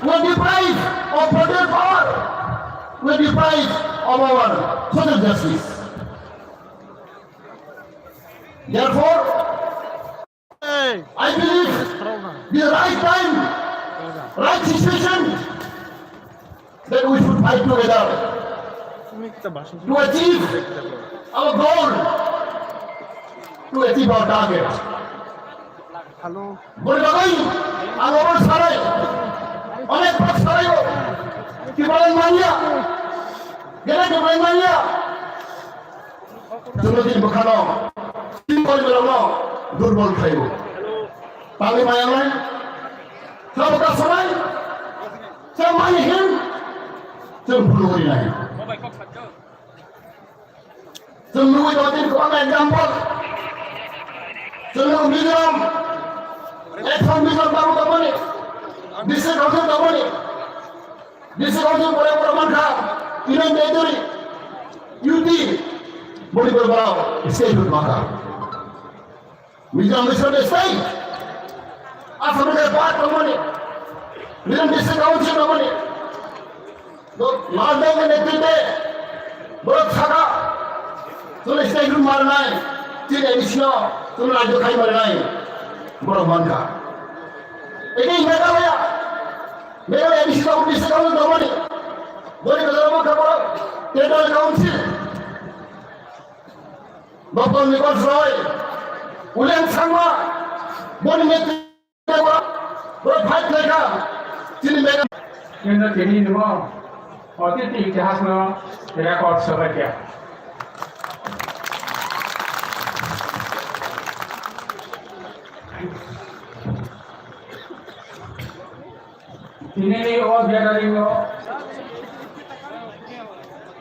We were deprived of political power. We were deprived of our social justice. Therefore, I believe the right time, right situation that we should fight together to achieve our goal, to achieve our target. Hello. Boni bagwi ang obo sanai, onek bak sanai o, kibalan manya, gana kibalan manya. Chwngno chini bwkhano, chini poribarokno durbol khlaio. Tangwi maya wngnai, chwng bwkha sanai, chwng mani hin, chwng phunugwi nai. Chwng nugwi tongo chini kwbangma example. Chwng nugo Mizoram, action Mizoram tabuk tongmani, district council tongmani. District council pore pore mankha, Union Territory, U T, boni pore borok state hood mankha. Mizoram Mizoram state, Assam ni part tongmani, Mizoram district council tongmani. Lal Deng ni netritwe borok saka, chwngno state hood manai, chini A D C no chwngno rajyo khai manai, borok mankha. Eke Meghalaya, Meghalaya A D C tabuk district council tongmani. Boni kwtal wngkha borok Territorial Council. Doctor Nikol Roy, Ulen Sangma, boni netritwo borok, borok fight khlaikha. Chini Meghalaya. Kintu tini nimo otiti itihasno record sobaikha. Tini o gathering o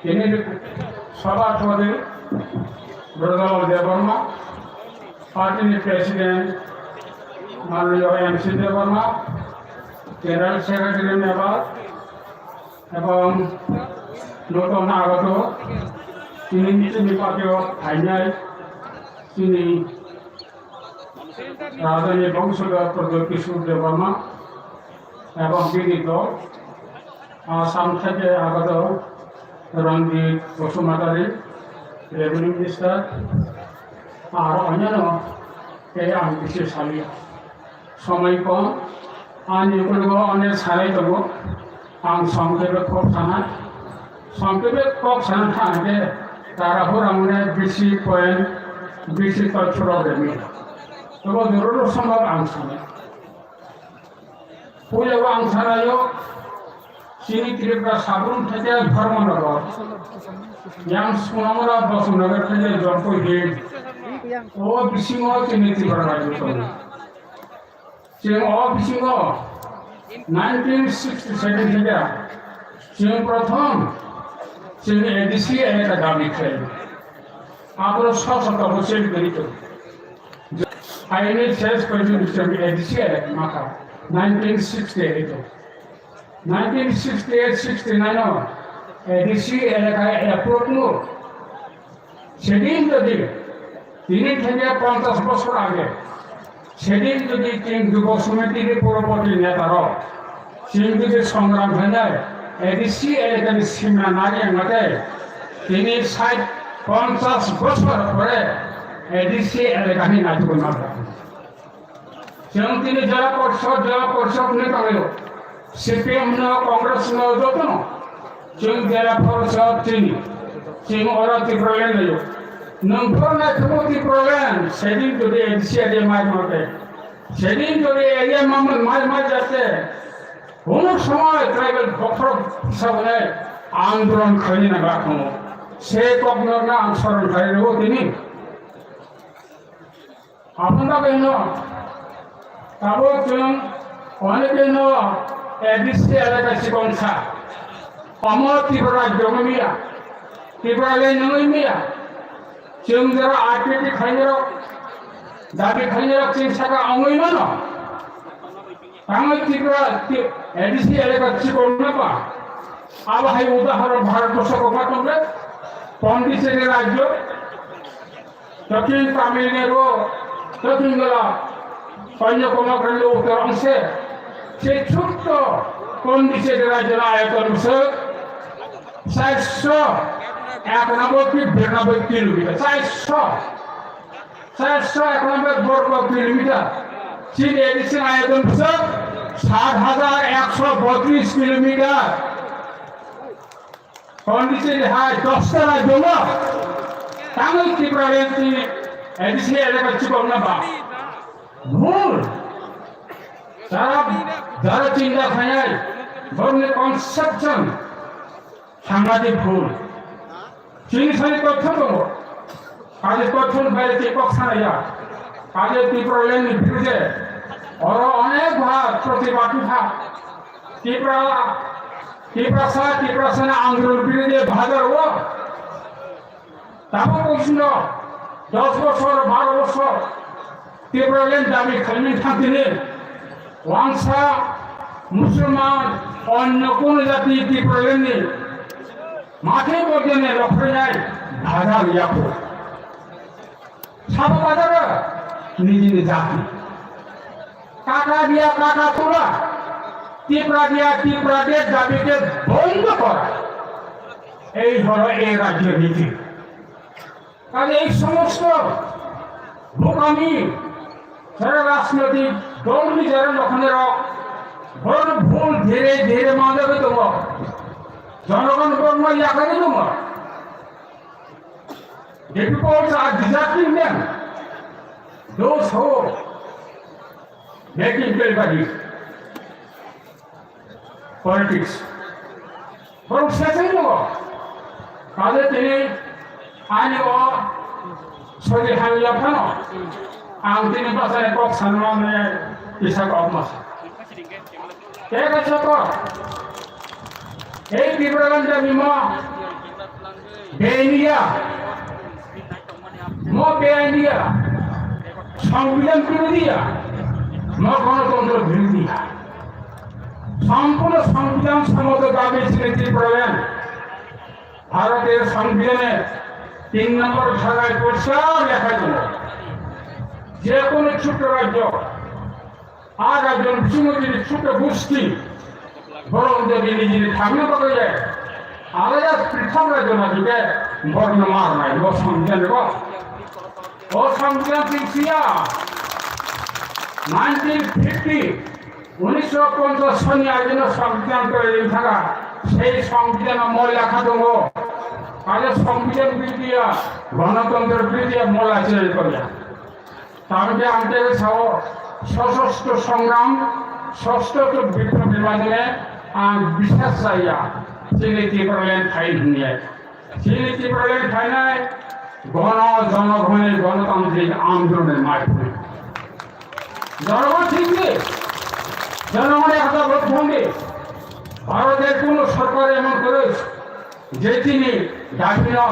tini sabhapati Brother Debbarma, party ni president Manliya M C Debbarma, general secretary Nepal, ebong noton agoto tini chini party o phainai chini Rajani Bongsoda Pradyot Kishore Debbarma ebong bini dol, Assam theke agoto Ranjit Basumatary, Revenue Minister, ar onyano tei ang bisi saliya. Somoi kom, ani ukulgo onek sanai tongo. Ang songkebe kok sana, songkebe kok sana thangke, tara hura mune bisi point, bisi kok churok remi. Tobo joruro sombab ang sana. Puila ang sanayo, chini Tripura sabrum theke Dharmanagar, yang Sunamura Bosnagar theke Jampui Hill. O bisingo chini Tripura rajyo tongo. Chwng o bisingo nineteen sixty-seven theke chwng prothom chwng A D C elaka dabi khlai. Aboro sosok tabuk chwng kwrwi tongo. Haini ses pojoni chwng A D C elaka makha nineteen sixty-eight o. Nineteen sixty-eight sixty-nine o A D C elaka approve mo. Sedin jodi tini theke ponchash bosor age, sedin jodi chwng Jubo Samiti ni puroboti neta rok chwng jodi songram khainai A D C elaka ni simna nari ang nate tini sait ponchash bosor pore A D C elaka ni naitukna. Chwng tini jela porishod, jela porishod hinwi tonglaio. C P M no, Congress no, joto no. Chwng jela porishod chini. Chwng oro Tipraland laio. Nwng phor naithugo Tipraland, sedin jodi A D C area mai mate. Sedin jodi area mamon mai mai jate. Kono somoy tribal bokhorok hisab hwnwi andolon khlaina bagwi thango. Se kokno ang soron khlai rwo tini. Aboni bagwino tabuk chwng onekeno A D C elaka chikon sa. Omo Tripura rajyo wngwi maya, Tripura le wngwi maya. Chwng jora R T P khainarok, dabi khainarok chwng saka wngwi mano. Tangwi Tripura, Tri-, A D C elaka chikon na ba. Abo hai udahoron Bharat borso kokma tongkhe, Pondicherry rajyo, Dakhin Tamil Nadu, Dakhin Goa, Kanyakumari, Uttar Angse, se chutto Pondicherry rajyoni ayoton bwswk charsho ekanoboi ki biranoboi kilometer, charsho, charsho ekanoboi borgo kilometer. Chini A D C ni ayoton bwswk sat hajar ekso botris kilometer. Pondicherry hai dosta rajyo no tangwi Tipraland ni A D C elaka chikon na ba. Bhul. Jara, jara chinta khainai, borokni conception sangati bhul. Chini sani totho tongo. Kali kothon bai tei kok sanaya. Kali Tipraland ni birde. Oro onek bhar protibad wngkha. Tipra, Tiprasa, Tiprasa na andolon birde bhadar o. Tamo kosino dos bosor, baro bosor. Tipraland dabi khlaimani thangtini wangsa Musulman onno kono jati Tipraland ni mathai bodene lokhrinai bhadar yapo. Sabo bhadar nijini jati. Kaka dia kaka tula. Tipra dia Tipra de dabi de bondo kora. Ei horo ei rajyo niti. Kaje ei somosto bokani jara rajnoitik dolni jara lokhonerok borok bhul dhere dhere manjagwi tongo. Jonogon borokno yakarwi tongo. The people are deserting them. Those who making bad politics. Borok sesai tongo. Kaje tini ani o sori hamya phano ang tini bachai kok sanma mane kisa kok masa. Tei kaisa kok ei Tipraland ni mo beniya. Mo beniya, সংবিধান বিরোধী ya, mo গণতন্ত্র বিরোধী ya. সম্পূর্ণ সংবিধান সম্মত দাবি ছিল ত্রিপুরাল্যান্ড। ভারতের সংবিধানে তিন নম্বর ধারায় পরিষ্কার লেখা ছিল, যে কোনো ছোট্ট রাজ্য আর একজন বিষ্ণুপ্রিয়া ছোট গোষ্ঠী বরং যদি নিজের থাকলে পাওয়া যায়, আলাদা পৃথক রাজ্য না দিতে বর্ণ মার নাই, ও সংবিধান দেব। ও সংবিধান চিনছিয়া নাইনটিন ফিফটি, উনিশশো পঞ্চাশ সনি আগে সংবিধান তৈরি থাকা, সেই সংবিধান ময়লা খাদঙ্গ, আগে সংবিধান বিরোধী, গণতন্ত্র বিরোধী ময়লা চেয়ে করে। Tamokhe ang tei sao sosostro songram, sosostro biplobni bagwi ang bisas chaya, chini Tipraland phai hwnwi. Chini Tipraland phainai gono jonogoni gonotantrik andolonni maithomwi. Jonogon thikni জনগণের কথা বলতে হবে। ভারতের কোনো সরকার এমন করে যে তিনি দাবি না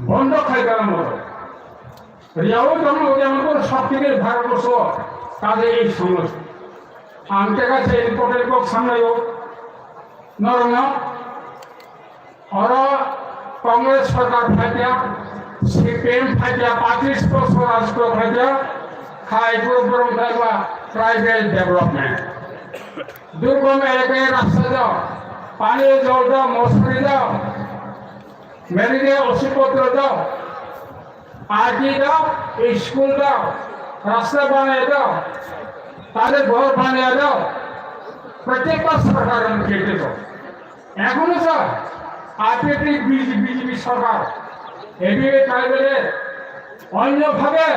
বন্ধ খাই গেলার মতো। রিয়াও তেমন ওই এমন কোনো শক্তি নেই ভারতবর্ষ তাদের এই সমস্যা। আনতে গেছে ইম্পর্টেন্ট কক্স সামনে হোক, নরম না। Oro Congress sorkar phaikha, C P M phaikha, pachis bosor rajtro phaikha, khai puro borok phaikha tribal development. দুর্গম এলাকায় রাস্তা দাও, পানীয় জল দাও, মশারি দাও, ম্যালেরিয়া ওষুধপত্র দাও, আইটি দাও, স্কুল দাও, রাস্তা বানিয়ে দাও, তাদের ঘর বানিয়ে দাও, প্রত্যেকবার সরকার আমি খেতে দাও। এখনো স্যার আইপিএফটি বিজেপি সরকার এবিএ ট্রাইবেলের অন্যভাবে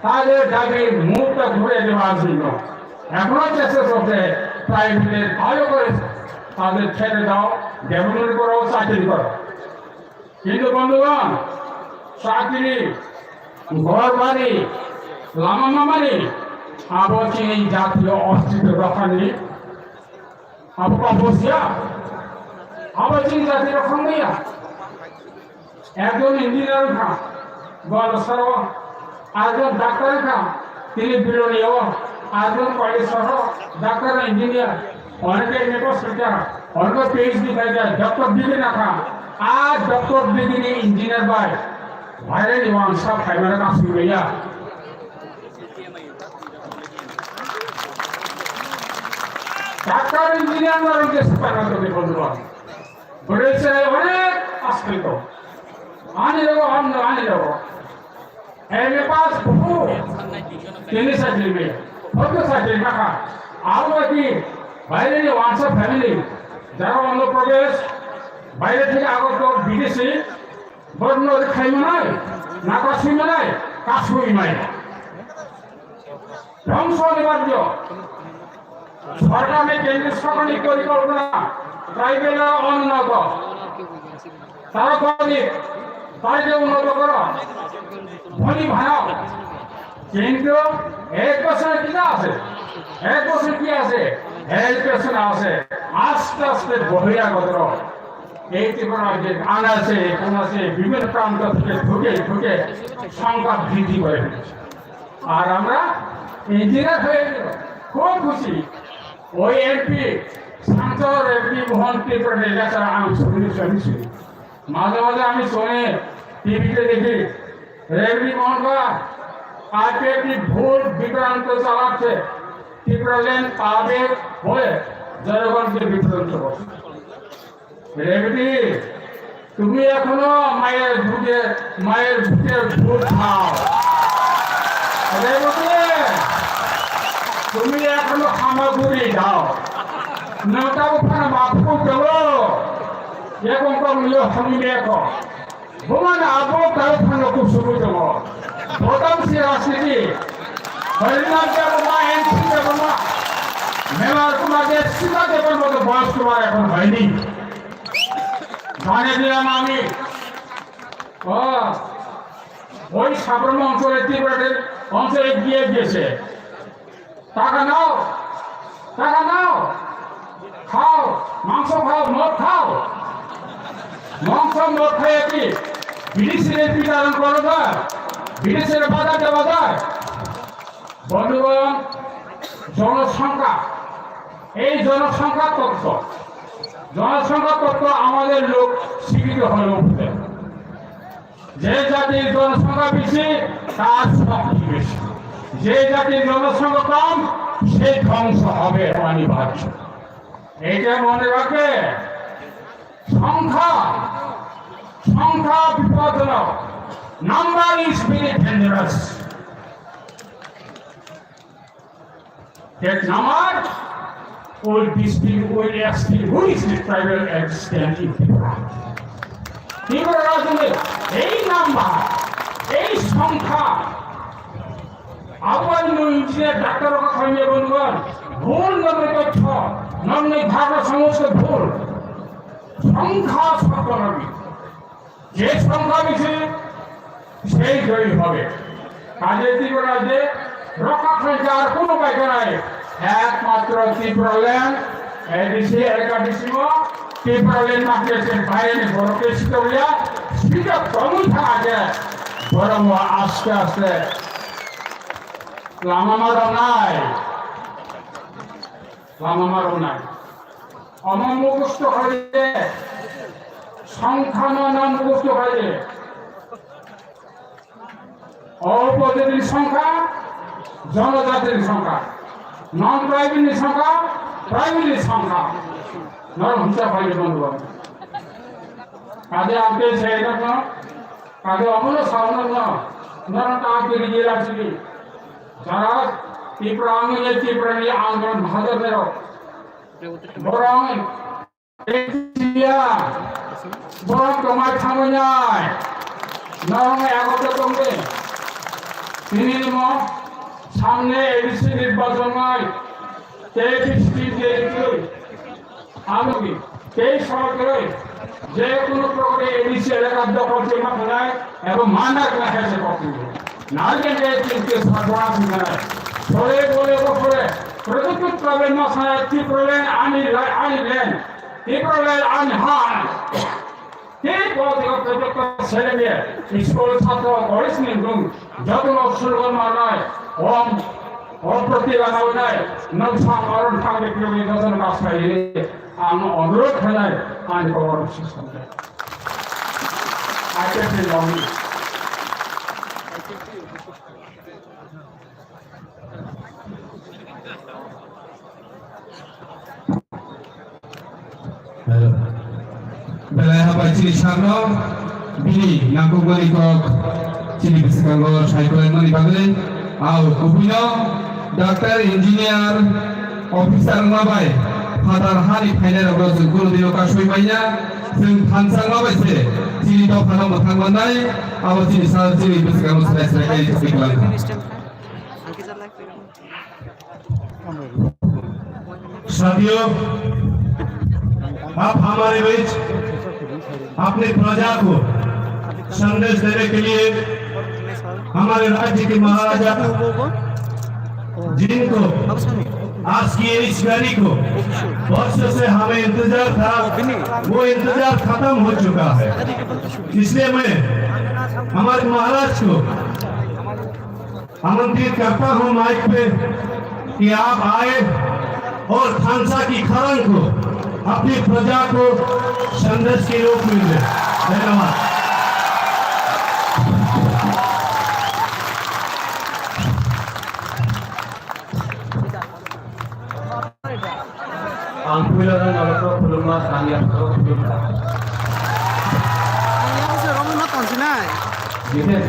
তাদের দাবির মুখটা ঘুরে দেওয়ার জন্য এখনো চেষ্টা চলছে। ট্রাইবেলের ভালো করে তাদের ছেড়ে দাও, ডেভেলপমেন্ট করো, চাকরি করো। কিন্তু বন্ধুগণ, চাকরি, ঘর বাড়ি, লামা মামানি, আবার এই জাতীয় অস্তিত্ব রক্ষা নেই। Abo kabusia, abo chini jati rok khangmaya. Ekjon engineer wngkha, Goalsoro, arjon doctor wngkha, tini Bilonio, arjon Koilesoro, doctor engineer, oneke M A pass khaikha, oneke P H D khaikha, doctor degree nakha, a doctor degree ni engineer bai, bhaireni wangsa phaimano kasumaya. Doctor engineer no rwngkhe swpana tongwi bondhubandhu. Bwrwi chwrai onek pass khaito. Ani logo hamno ani logo. M A pass buphuru tini sajil maya. Photo sajil makha. Abo bai ki baireni wangsa family. Jara Andhra Pradesh, baire theke Agartala, bidesi, borno khaimani, na kasumani, kasumani. ধ্বংস অনিবার্য। সরকারের কেন্দ্রীয় সরকারি পরিকল্পনা ট্রাইবেল উন্নত, তারা গরিব, তাদেরকে উন্নত করো, ধনী বানাও। কিন্তু এক বছর কি আছে? এক বছর কি আছে? এক বছর আছে আস্তে আস্তে বহিরাগত। এই ত্রিপুরা রাজ্যের আনাচে কোনাচে বিভিন্ন প্রান্ত থেকে ঢুকে ঢুকে সংখ্যা বৃদ্ধি করে ফেলেছে। আর আমরা ইঞ্জিনিয়ার হয়ে গেল, খুব খুশি। ওই এমপি সাংসদ রেবতী মোহন ত্রিপুরা লেখা আমি শুনি শুনি শুনি। মাঝে মাঝে আমি শুনে টিভিতে দেখি রেবতী মোহন বা আইপিএফটি ভুল বিভ্রান্ত চালাচ্ছে, ত্রিপুরাল্যান্ড পাবে বলে জনগণকে বিভ্রান্ত করছে। রেবতী, তুমি এখনো মায়ের দুধে, মায়ের বুকের দুধ খাও। রেবতী, তুমি এখনো হামাগুড়ি খাও। নটা উঠানো বাপু গেল। এখন তো নিয়ে হমিলে এখন। Bumani abo tao phano kusumu tongo. Bodam si rajniti. Harinath Debbarma, N C Debbarma, Melar Kumar Deb, Sita Debbarma to boyos tomar ekhon hoyni. Jane dilam ami. O, oi Sabromo onchole Tripura de onchole giye giyese. টাকা নাও, টাকা নাও, খাও, মাংস খাও, মদ খাও। মাংস মদ খাইয়া কি বিদেশিদের বিতরণ করা যায়? বিদেশিদের বাধা দেওয়া যায়? বন্ধুগণ, জনসংখ্যা, এই জনসংখ্যা তত্ত্ব, জনসংখ্যা তত্ত্ব আমাদের লোক শিক্ষিত হয়ে উঠবে। যে জাতির জনসংখ্যা বেশি, তার শক্তি বেশি। যে জাতির জনসংখ্যা কম, সে ধ্বংস হবে অনিবার্য। এটা মনে রাখবে। সংখ্যা, সংখ্যা বিপজ্জনক। Number is very dangerous. That number will distinguish, will extinguish the tribal existence in Tripura. Tripura রাজ্যে এই নাম্বার, এই সংখ্যা, আবার ইঞ্জিনিয়ার ডাক্তার কথা খাইয়ে বলবেন, ভুল নামে তথ্য, নামে ধারণা সমস্ত ভুল। সংখ্যা সত্য নবী। যে সংখ্যা বেশি, সেই জয়ী হবে। কাজে ত্রিপুরা রাজ্যে রক্ষা খাইতে আর কোনো উপায় নাই। Ekmatro Tipraland, A D C, A D C mo Tipraland ma khe se baireni borok khe sitokya, sita tongwi thang khe borok mo aste aste lama ma rwnai, lama ma rwnai. Omo mukhusto khaide, songkhano na mukhusto khaide. O upojatini songkha, jonojatini songkha, non tribal ni songkha, tribal ni songkha. Nor humsa phaidi bondhu. Kade amte se no, kade omono saono no, nor ta kiri gila sini. Jara Tipra ang ye Tipra ni ang don bhajar nero. Borong India, borok tongmai thangnai, norok ekotro tongdi. Tini mo samne A D C nirbachon nai, tei fifteen J D P, amoni tei sorkari, je kono prokare A D C elaka dokhol se ma khanai, ebo mana kena khaise kokni. Nai kente tinte sabona khanai. Sore bole bofore, product problem ma sana, ti problem ani lai, ani len. Tipraland ani ha. Tei political project selenge school chhatro college ni nung jotono slogan manai om om proti lanaunai nung sam aron thangni piyogni jotono kasai ang onurodh khanai ani khobor susam. Ache se longni. Belai habai chini sakno bini nangkukmani kok chini bwskango sai kwlaimani bagwi. Au kubuino doctor, engineer, officer wngma bai phatar hani phainairokno chwng kunu dino kasui manya, chwng thansa wngma bai se chini dophano mwthang mannai, abo chini sa chini bwskango swrai swrai khe tongwi kwlangkha. साथियों, आप हमारे बीच अपनी प्रजा को संदेश देने के लिए हमारे राज्य के महाराजा, जिनको आज की इस घड़ी को वर्षों से हमें इंतजार था, वो इंतजार खत्म हो चुका है। इसलिए मैं हमारे महाराज को आमंत्रित करता हूं माइक पे कि आप आए और खानसा की खरंग को, अपनी प्रजा को संदेश के रूप में दे। धन्यवाद। Ang puila no nalokno khulumma, ang yapharo khulumma. Ang yapharo se romwi ma tonsinai. Jiten,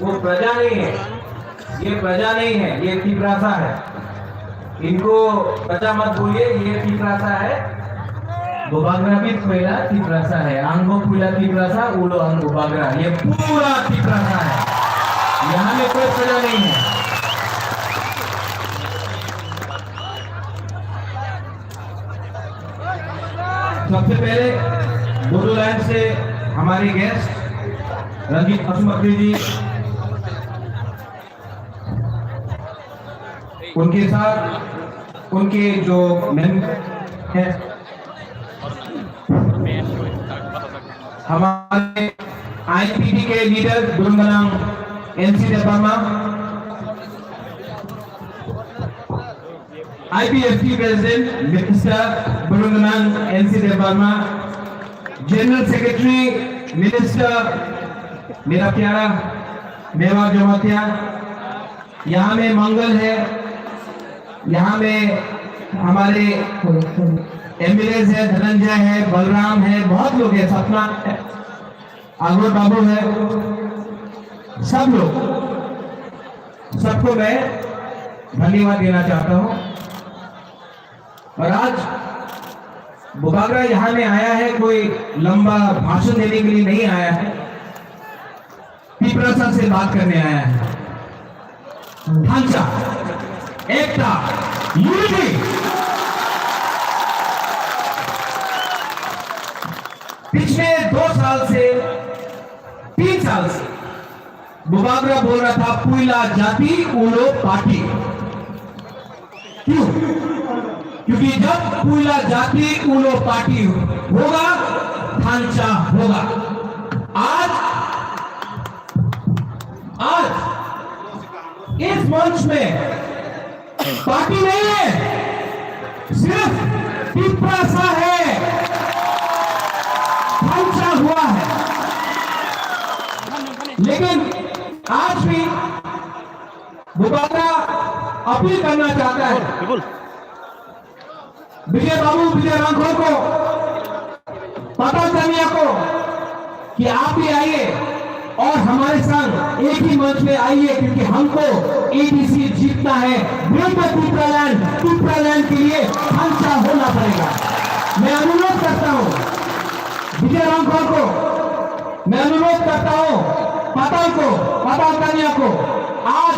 wo praja nahi hai, ye praja nahi hai, ye Tiprasa hai. Inko praja mat boliye, ye Tiprasa hai. Bubagra bhi puila Tiprasa hai, angbo puila Tiprasa, ulo angbo Bubagra, ye pura Tiprasa hai. Yahan mein koi praja nahi hai. सबसे पहले बोडोलैंड से हमारे गेस्ट रंजीत पशुपति जी, उनके साथ उनके जो मेंबर हैं, हमारे आईपीटी के लीडर गुरुंगनाम एनसी देवर्मा, आईपीएफटी प्रेसिडेंट मिस्टर गुरुंगनाम एनसी देवर्मा, जनरल सेक्रेटरी मिनिस्टर मेरा प्यारा मेवा जमातिया, यहाँ में मंगल है, यहाँ में हमारे एमएलए है, धनंजय है, बलराम है, बहुत लोग हैं, सपना है, अगोर बाबू है, सब लोग, सबको मैं धन्यवाद देना चाहता हूँ। और आज बुबागरा यहाँ में आया है, कोई लंबा भाषण देने के लिए नहीं आया है। तिपरासा से बात करने आया है। ढांचा, एकता, यूनिटी। पिछले दो साल से, तीन साल से बुबागरा बोल रहा था, "पुइला जाति, उलो पार्टी।" क्यों? क्योंकि जब पुइला जाति उलो पार्टी होगा, थांचा होगा। आज, आज इस मंच में पार्टी नहीं है, सिर्फ तिप्रासा है, थांचा हुआ है। लेकिन आज भी बुबाग्रा अपील करना चाहता है। विजय बाबू, विजय रांखल को, पता करने को कि आप भी आइए और हमारे संग एक ही मंच में आइए, क्योंकि हमको एडीसी जीतना है। ग्रेटर तिप्रालैंड, तिप्रालैंड के लिए थांचा होना पड़ेगा। मैं अनुरोध करता हूँ विजय रांखल को, मैं अनुरोध करता हूँ पताल को, पताल कन्या को, आज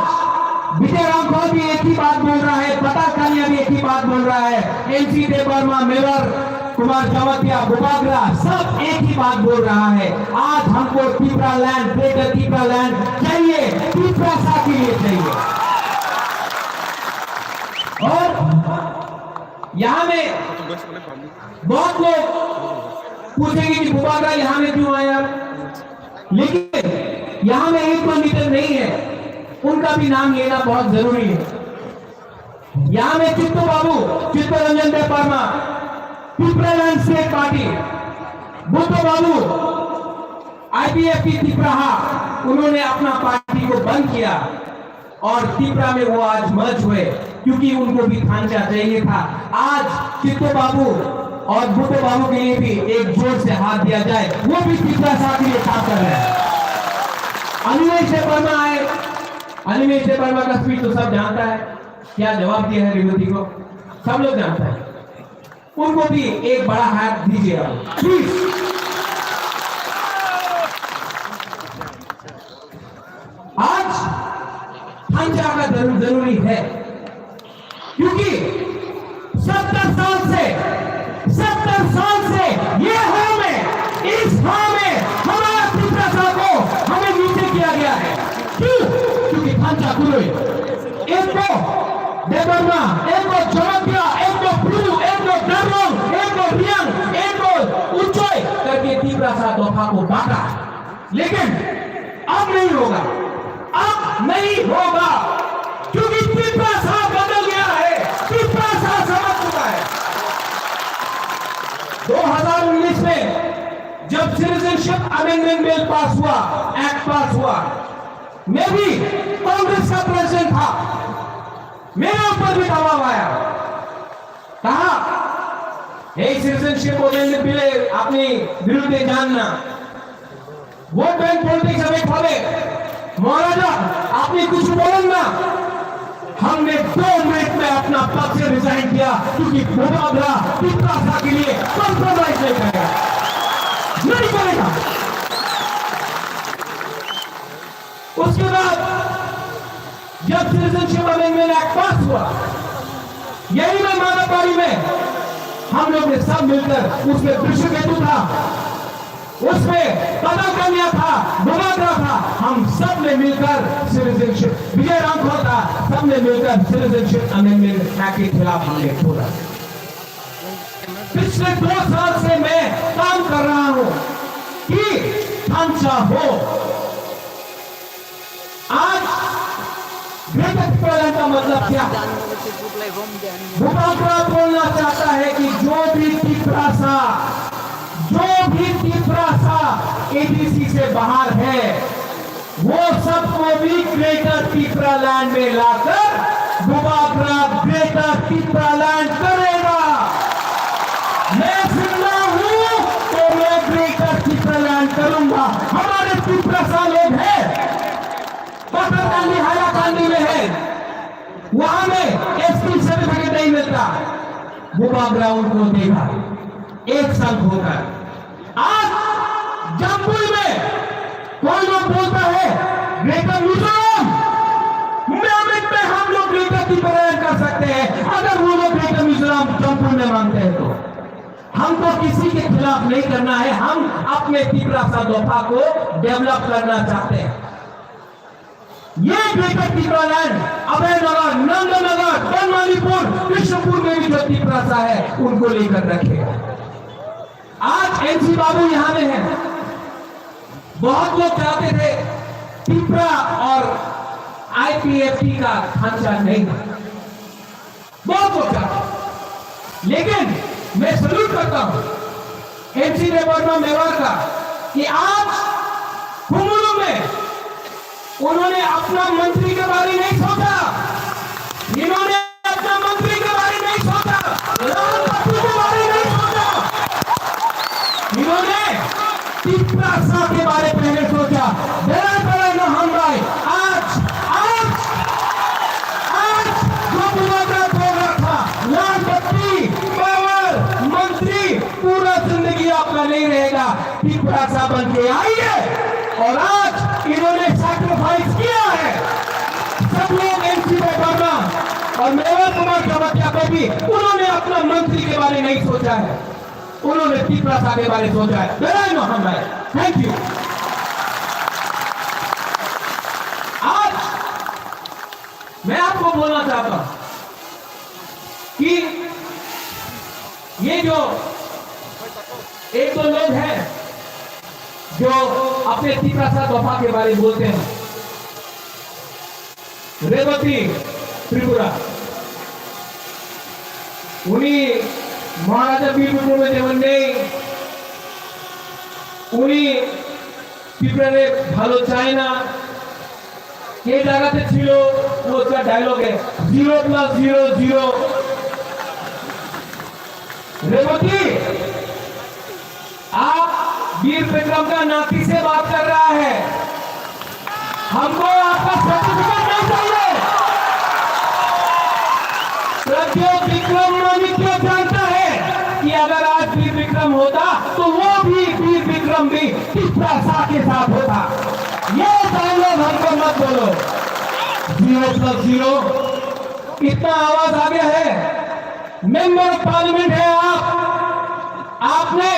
विजय रांखल भी एक ही बात बोल रहा है, पताल कन्या भी एक ही बात बोल रहा है, एमसी देबबर्मा, मेवार कुमार जमातिया, बुबाग्रा, सब एक ही बात बोल रहा है। आज हमको तिप्रालैंड, ग्रेटर तिप्रालैंड चाहिए, तिप्रासा के लिए चाहिए। और यहाँ में बहुत लोग पूछेंगे कि बुबाग्रा यहाँ में क्यों आया, लेकिन यहाँ में एक दो लीडर नहीं है, उनका भी नाम लेना बहुत जरूरी है। यहाँ में चित्तू बाबू, चित्तरंजन देबबर्मा, तिप्रालैंड स्टेट पार्टी, बुद्धू बाबू, आईपीएफटी तिप्राहा, उन्होंने अपना पार्टी को बंद किया और तिप्रा में वो आज मर्ज हुए, क्योंकि उनको भी थांचा चाहिए था। आज चित्तू बाबू और बुद्धू बाबू के लिए भी एक जोर से हाथ दिया जाए, वो भी तिप्रासा के लिए काम कर रहे हैं। अनिमेश देबबर्मा आए, अनिमेश देबबर्मा का स्पीच तो सब जानता है, क्या जवाब दिया है रेवती को, सब लोग जानता है। उनको भी एक बड़ा हाथ दीजिए आप, प्लीज। आज थांचा का जरूर, जरूरी है, क्योंकि सत्तर साल से, सत्तर साल से ये हां में, इस हां में हमारा तिप्रासा को हमें नीचे किया गया है। क्यों? क्योंकि थांचा कुरोई, एक को देबबर्मा, एक को जमातिया, एक को ब्रू, एक को दरलोंग, एक को रियांग, एक को उच्चोई करके तिप्रासा दोफा को बांटा। लेकिन अब नहीं होगा, अब नहीं होगा, क्योंकि तिप्रासा बदल गया है, तिप्रासा समझ चुका है। दो हज़ार उन्नीस में जब सिटीजनशिप अमेंडमेंट बिल पास हुआ, एक्ट पास हुआ, मैं भी कांग्रेस का प्रेसिडेंट था, मेरे ऊपर भी दबाव आया, कहा, "हे सिटीजनशिप अमेंडमेंट बिल, अपनी विरुद्ध जानना, वोट बैंक पॉलिटिक्स अभी खोले, महाराजा, अपनी कुछ बोलन ना।" हमने दो मिनट में अपना पद से रिजाइन किया, क्योंकि बुबाग्रा तिप्रासा के लिए कॉम्प्रोमाइज नहीं करेगा, नहीं करेगा। उसके बाद जब सिटीजनशिप अमेंडमेंट एक्ट पास हुआ, यही में मानवपाड़ी में हम लोग ने सब मिलकर, उसमें वृषकेतु था, उसमें पताल कन्या था, बुबाग्रा था, हम सब ने मिलकर सिटीजनशिप, विजय रांखल था, सब ने मिलकर सिटीजनशिप अमेंडमेंट एक्ट के खिलाफ हमने बोला। पिछले दो साल से मैं काम कर रहा हूं कि थांचा हो। आज ग्रेटर तिप्रालैंड का मतलब क्या? बुबाग्रा बोलना चाहता है कि जो भी तिप्रासा, जो भी तिप्रासा एडीसी से बाहर है, वो सबको भी ग्रेटर तिप्रालैंड में लाकर बुबाग्रा ग्रेटर तिप्रालैंड करेगा। मैं जिंदा हूं तो मैं ग्रेटर तिप्रालैंड करूंगा। हमारे तिप्रासा लोग हैं, पथरकांडी, हाइलाकांडी में है, वहां में एसटी सर्टिफिकेट नहीं मिलता, वो बाबरा उनको देगा एक संघ होकर। आज जम्पुई में कोई लोग बोलता है ग्रेटर मिजोरम, मियामिट में हम लोग ग्रेटर तिब्बत कर सकते हैं, अगर वो लोग ग्रेटर मिजोरम जम्पुई में मांगते हैं तो। हमको किसी के खिलाफ नहीं करना है, हम अपने तिप्रासा दोफा को डेवलप करना चाहते हैं। ये ग्रेटर टिप्रालैंड, अभयनगर, नंदनगर, बनमालीपुर, कृष्णपुर में भी जो तिपरासा है, उनको लेकर रखेगा। आज एमसी बाबू यहाँ में हैं। बहुत लोग चाहते थे तिपरा और आईपीएफटी का ढांचा नहीं है। बहुत कुछ कहा, लेकिन मैं सल्यूट करता हूं एमसी देववर्मा मेवाड़ का कि आज कुमकुम में उन्होंने अपना मंत्री के बारे नहीं सोचा, इन्होंने अपना मंत्री के बारे नहीं सोचा, राष्ट्रपति के बारे नहीं सोचा। इन्होंने तिपरासा के बारे पहले सोचा। बेरा बेरा न हम भाई, आज, आज, आज जो पूरा बोल रहा था, लाल बत्ती, पावर, मंत्री, पूरा जिंदगी आपका नहीं रहेगा। तिपरासा बन के आइए। और आज इन्होंने सैक्रिफाइस किया है। सब लोग एमसी वर्मा और मेवाड़ कुमार जमातिया पे भी उन्होंने अपना मंत्री के बारे नहीं सोचा है। उन्होंने तिपरासा के बारे सोचा है। बेरा बेरा न हम भाई। Thank you. आज मैं आपको बोलना चाहता हूं कि ये जो एक दो लोग हैं जो अपने तिपरासा दफा के बारे में बोलते हैं, रेवती त्रिपुरा, उन्हीं महाराजा वीर विक्रम में जेमन नहीं, उन्हीं ত্রিপুরারে ভালো চায় না। কে জায়গাতে ছিল, ও उसका डायलॉग है, zero plus zero zero. Revathi, आप वीर विक्रम का नाती से बात कर रहा है। हमको आपका सर्टिफिकेट नहीं चाहिए। प्रद्योत विक्रम माणिक्य जानता है कि अगर आज वीर विक्रम होता तो वो भी वीर विक्रम भी तिपरासा के साथ होता। ये डायलॉग हमको मत बोलो। ज़ीरो प्लस ज़ीरो, इतना आवाज आ गया है। मेंबर ऑफ पार्लियामेंट है आप, आपने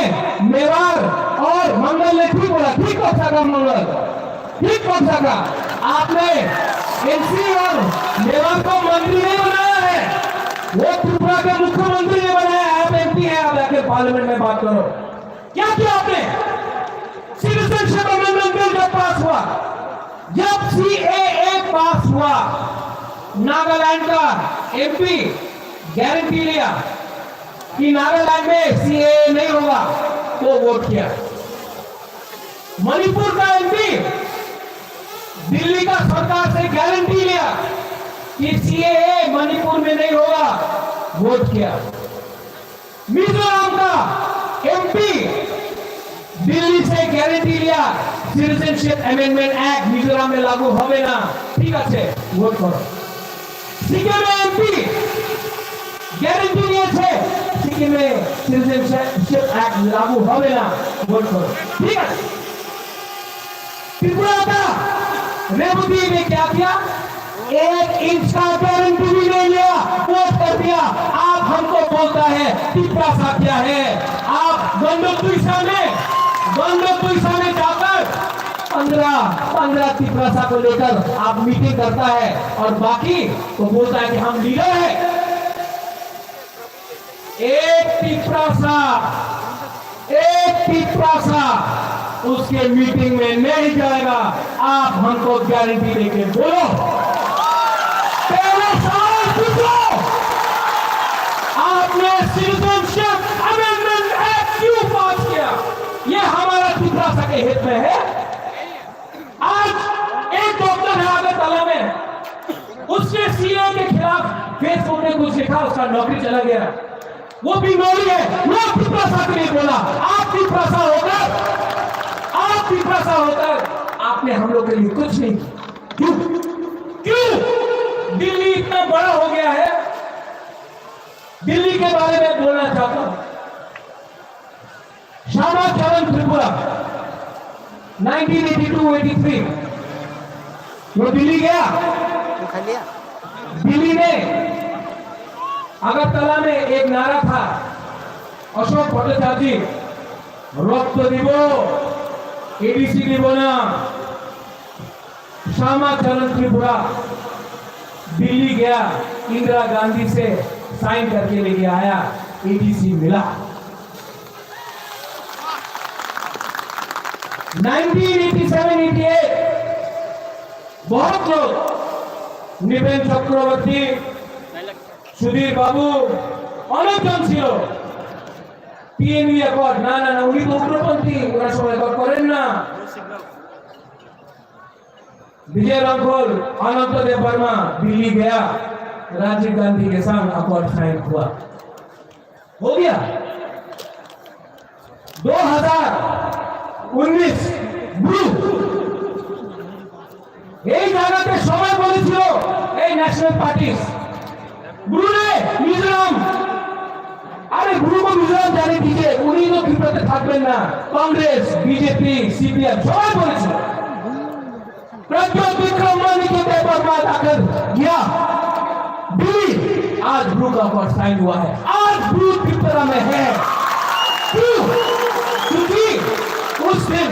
मेवाड़ और मंगल ने ठीक बोला, ठीक कौन सा का मंगल, ठीक कौन सा का? आपने एमसी और मेवाड़ को मंत्री नहीं बनाया है, वो त्रिपुरा के मुख्यमंत्री ने बनाया है। आप एमपी हैं, आप जाके पार्लियामेंट में बात करो। क्या किया आपने? सिटीजनशिप अमेंडमेंट बिल जब पास हुआ, जब सीएए पास हुआ, नागालैंड का एमपी गारंटी लिया कि नागालैंड में सीएए नहीं होगा, वो वोट किया। मणिपुर का एमपी दिल्ली का सरकार से गारंटी लिया कि सीएए मणिपुर में नहीं होगा, वोट किया। मिजोरम का एमपी दिल्ली से गारंटी लिया, सिटीजनशिप अमेंडमेंट एक्ट मिजोरम में लागू होवे ना, ठीक है, वोट करो। सिक्किम में एमपी गारंटी लिए थे, सिक्किम में सिटीजनशिप एक्ट लागू होवे ना, वोट करो, ठीक है। त्रिपुरा का रेवती ने क्या किया? एक इंच का गारंटी भी नहीं लिया, वोट कर दिया। आप हमको बोलता है तिपरासा क्या है? आप गंडोतुइसा में, गंडोतुइसा में जाकर पंद्रह, पंद्रह तिपरासा को लेकर आप मीटिंग करता है और बाकी को बोलता है कि हम लीडर है। एक तिपरासा, एक तिपरासा उसके मीटिंग में नहीं जाएगा। आप हमको गारंटी देके बोलो। पहला सवाल पूछो, आपने सिटीजनशिप अमेंडमेंट एक्ट क्यों पास किया? ये हमारा तिपरासा के हित में है? आज एक डॉक्टर है अगरतला में, उसने सीए के खिलाफ फेसबुक में कुछ लिखा, उसका नौकरी चला गया। वो भी नौकरी है, वो तिपरासा के लिए बोला। आप तिपरासा होकर, आप तिपरासा होकर आपने हम लोग के लिए कुछ नहीं किया। क्यों? क्यों? दिल्ली इतना बड़ा हो गया है, दिल्ली के बारे में बोलना चाहता हूं। श्यामा चरण Tripura, nineteen eighty two eighty three, वो दिल्ली गया। दिल्ली में अगरतला में एक नारा था, अशोक भट्टाचार्य, रक्त দিব, एडीसी দিব ना। श्यामा चरण त्रिपुरा दिल्ली गया, इंदिरा गांधी से साइन करके लेके आया, एटीसी मिला। Nineteen eighty seven eighty eight बहुत लोग, नृपेन चक्रवर्ती, সুধীর বাবু, অনেকজন ছিল। টিএনইউ অ্যাকর্ড, না, না, না, উনি তো উগ্রপন্থী, ওনার সময় অ্যাকর্ড করেন না। विजय रामफल, अनंत देव वर्मा, दिल्ली गया, राजीव गांधी के संग अकॉर्ड साइन हुआ। हो गया। দু হাজার উনিশ ব্রু, এই জায়গাতে সবাই বলেছিল, এই ন্যাশনাল পার্টিস, ব্রু রে, মিজোরাম, আরে ব্রু কো মিজোরাম জানে দিজিয়ে, উনি তো ত্রিপুরাতে থাকবেন না। কংগ্রেস, বিজেপি, সিপিএম সবাই বলেছিল। प्रद्योत विक्रम माणिक्य देववर्मा आकर गया दिल्ली, आज ब्रू का अकॉर्ड साइन हुआ है, आज ब्रू त्रिपुरा में है। क्यों? क्योंकि उस दिन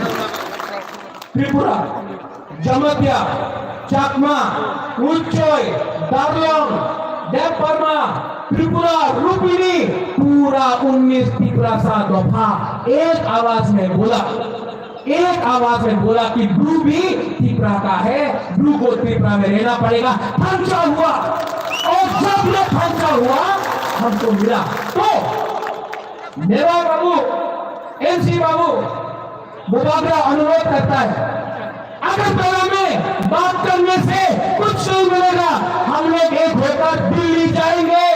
त्रिपुरा, जमतिया, चाकमा, उच्चय, दार्लोंग, देववर्मा, त्रिपुरा, रूपिणी, पूरा उन्नीस तिपरासा दफा एक आवाज में बोला। एक आवाज में बोला कि ब्रू भी तिपरा का है, ब्रू को तिपरा में रहना पड़ेगा। थांचा हुआ, और जब ये थांचा हुआ, हमको मिला। तो मेवा बाबू, एमसी बाबू, बुबागरा अनुरोध करता है, अगरतला में बात करने से कुछ नहीं मिलेगा। हम लोग एक होकर दिल्ली जाएंगे।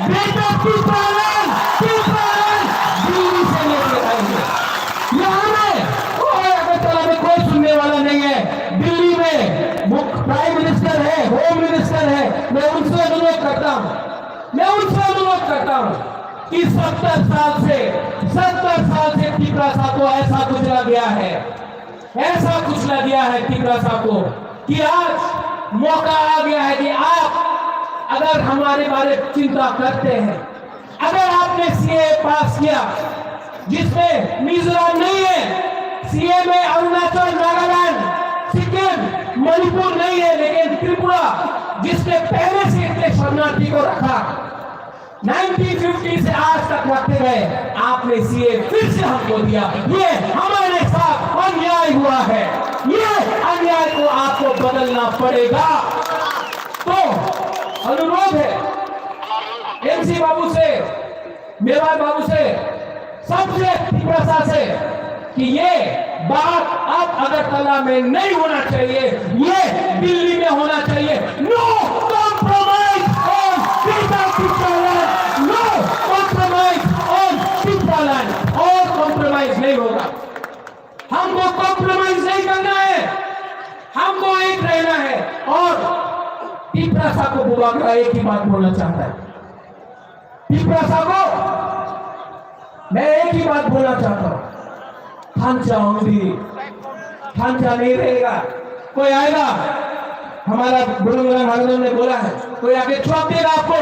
ग्रेटर तिपरालैंड, तिपरालैंड दिल्ली से लेके आएंगे। यहाँ में कोई, अगरतला में कोई सुनने वाला नहीं है। दिल्ली में मुख्य प्राइम मिनिस्टर है, होम मिनिस्टर है, मैं उनसे अनुरोध करता हूँ, मैं उनसे अनुरोध करता हूँ कि सत्तर साल से, सत्तर साल से तिपरासा को ऐसा कुचला गया है, ऐसा कुचला दिया है तिपरासा को कि आज मौका आ गया है कि आप अगर हमारे बारे चिंता करते हैं, अगर आपने सीए पास किया, जिसमें मिजोरम नहीं है, सीए में अरुणाचल, नागालैंड, सिक्किम, मणिपुर नहीं है, लेकिन त्रिपुरा, जिसने पहले से इतने शरणार्थी को रखा, नाइनटीन फिफ्टी से आज तक रखते गए, आपने सीए फिर से हमको दिया। ये हमारे साथ अन्याय हुआ है, ये अन्याय को आपको बदलना पड़ेगा। तो अनुरोध है एमसी बाबू से, मेवाड़ बाबू से, सबसे तिपरासा से कि ये बात अब अगरतला में नहीं होना चाहिए, ये दिल्ली में होना चाहिए। No compromise on Greater Tipraland, no compromise on Tipraland, और कॉम्प्रोमाइज नहीं होगा। हमको कॉम्प्रोमाइज नहीं करना है, हमको एक रहना है। और तिपरासा को बुबागरा एक ही बात बोलना चाहता है, तिपरासा को मैं एक ही बात बोलना चाहता हूँ, थांचा उंदी, थांचा नहीं रहेगा। कोई आएगा, हमारा बुलंगराम महाराज ने बोला है, कोई आके चुप देगा आपको,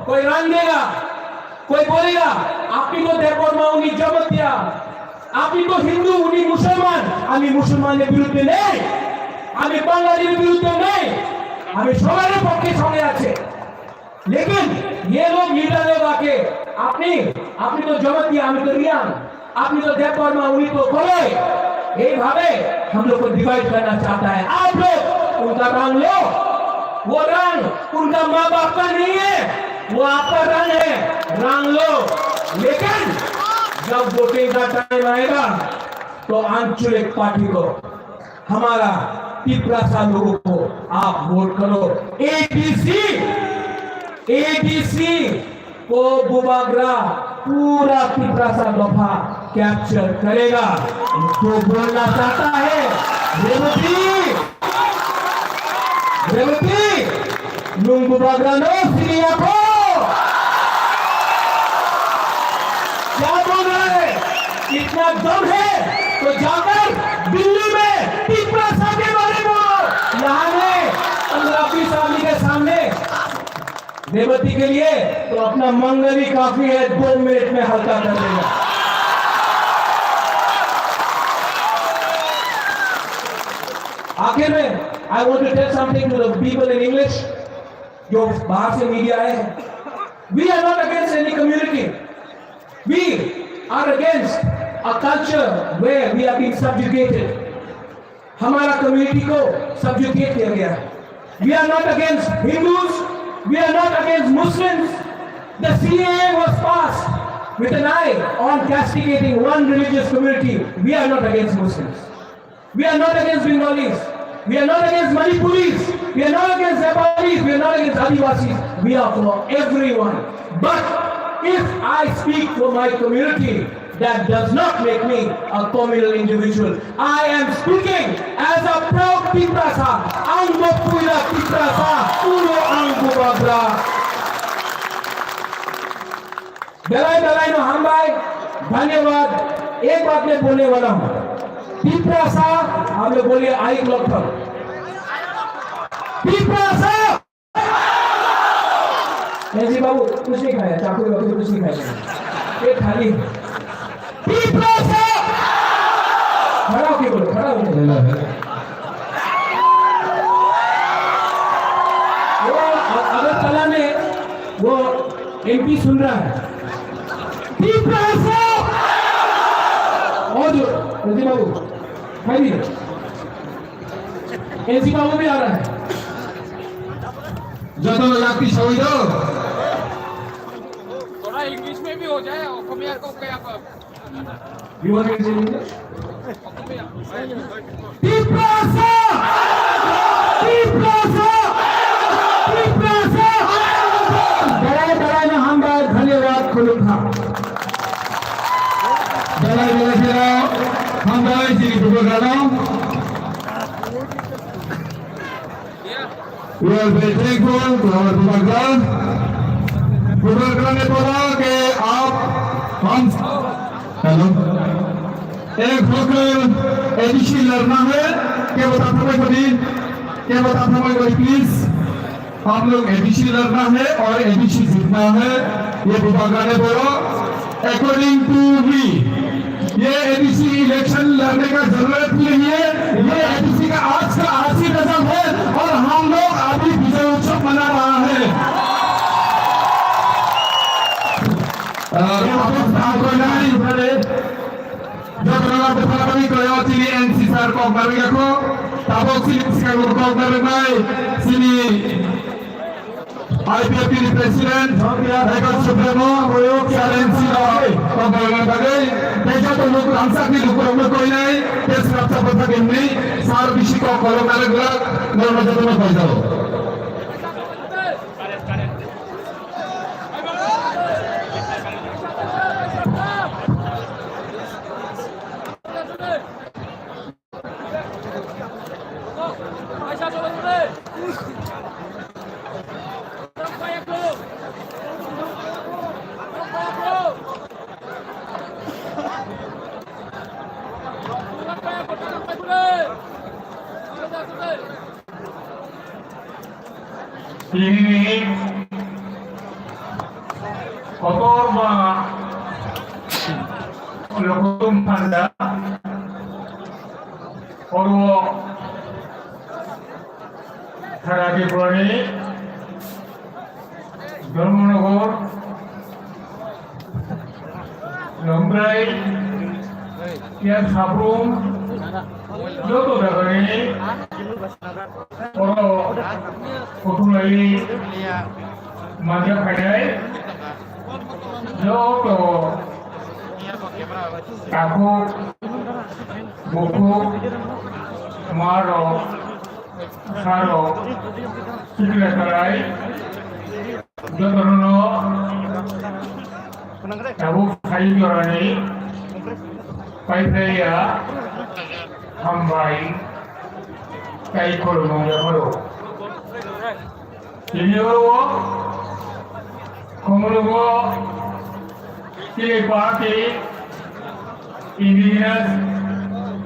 कोई रंग देगा, कोई बोलेगा, আপনি তো দেববর্মা, উনি জমাতিয়া, আপনি তো হিন্দু, উনি মুসলমান। আমি মুসলমানের বিরুদ্ধে নেই, আমি বাঙালির বিরুদ্ধে নেই, আমি সবার পক্ষে সঙ্গে আছে। लेकिन ये लोग लीडर लोग आके আপনি, আপনি তো জমাতিয়া, আমি তো রিয়াং, আপনি তো দেববর্মা, উনি তো কলই, এইভাবে हम लोग को डिवाइड करना चाहता है। आप लोग उनका रंग लो, वो रंग उनका माँ बाप का नहीं है, वो आपका रंग है, रंग लो। लेकिन जब वोटिंग का टाइम आएगा तो आंचलिक पार्टी को, हमारा तिपरासा लोगों को आप वोट करो। एडीसी, एडीसी को बुबागरा पूरा तिपरासा दफा कैप्चर करेगा। तो बोलना चाहता है, रेवती, Revati, nung bubagrano sini ako? क्या बोल रहा है? इतना दम है तो जाकर दिल्ली में तिपरासा के बारे में बोलो। यहाँ में पंद्रह बीस आदमी के सामने रेवती के लिए तो अपना मंगल ही काफी है, दो मिनट में हल्का कर देगा। आखिर में I want to tell something to the people in English. जो बाहर से मीडिया आए हैं, we are not against any community. We are against a culture where we are being subjugated. हमारा कम्युनिटी को सब्जुगेट किया गया है. We are not against Hindus, we are not against Muslims. The C A A was passed with an eye on castigating one religious community. We are not against Muslims. We are not against Bengalis. We are not against Manipuris. We are not against Nepalis. We are not against Adivasis. We are for everyone. But if I speak for my community, that does not make me a communal individual. I am speaking as a proud Tiprasa. Ang bo puila Tiprasa, ulo ang bubagra. Belai belai no hambai, dhanyawad. Ek baat main bolne wala hu. Tiprasa, hum log boliye, aik loktham. Tiprasa! ए जी बाबू, कुछ नहीं खाया, चाकू वाकू कुछ नहीं खाया। पेट खाली। Tiprasa! खड़ा होके बोलो, खड़ा होके। वो अ-, अगरतला में वो एमपी सुन रहा है। Tiprasa! और जो, ए जी बाबू, खाली। ए जी बाबू भी आ रहा है। Jotono yakti sawui do. थोड़ा इंग्लिश में भी हो जाए, অসমীয়া को क्या। You want me to say English? Tiprasa! Tiprasa! Tiprasa! Belai belai no hambai, dhanyawad, khulumkha. Belai belai no hambai, chini bubagrano. We are very thankful to our Bubagra. Bubagra ने बोला कि आप हम, hello, एक होकर एडीसी लड़ना है। क्या बता था भाई कभी? क्या बता था भाई कभी? प्लीज, हम लोग एडीसी लड़ना है और एडीसी जीतना है, ये बुबाग्रा ने बोला। According to me, ये एडीसी इलेक्शन लड़ने का जरूरत ही नहीं है। ये एडीसी का आज का आरसी रिजल्ट है और हम लोग अभी विजय उत्सव मना रहा है। अ, ये वापस काम करना है इधर है। जब रंगा बुखारा भी कयो चीनी एनसी सर को कर गया को, तब चीनी इसका को कर गया, चीनी IPFT ni president, Michael Supremo, Sir N C Rao, kok dalna bagwi, tei joto luk rangchakni lukurokno koinai, tei swrapsa bwthak himni, sir bisi kok kolok nalwk glak, norokno jotono koijao. Tini kotor ba lokotum panda oro Sara Tripurani Dharmanagar, Longtrai, Tian Saprum, joto jagani oro kuthumlai manja phainai joto takhuk, bukhuk, marok, sarok, sikla karai, jotono tabuk sai jorani paipaiya hambai tai khulumung yapharo. Tini oro o khumulugo chini party Indigenous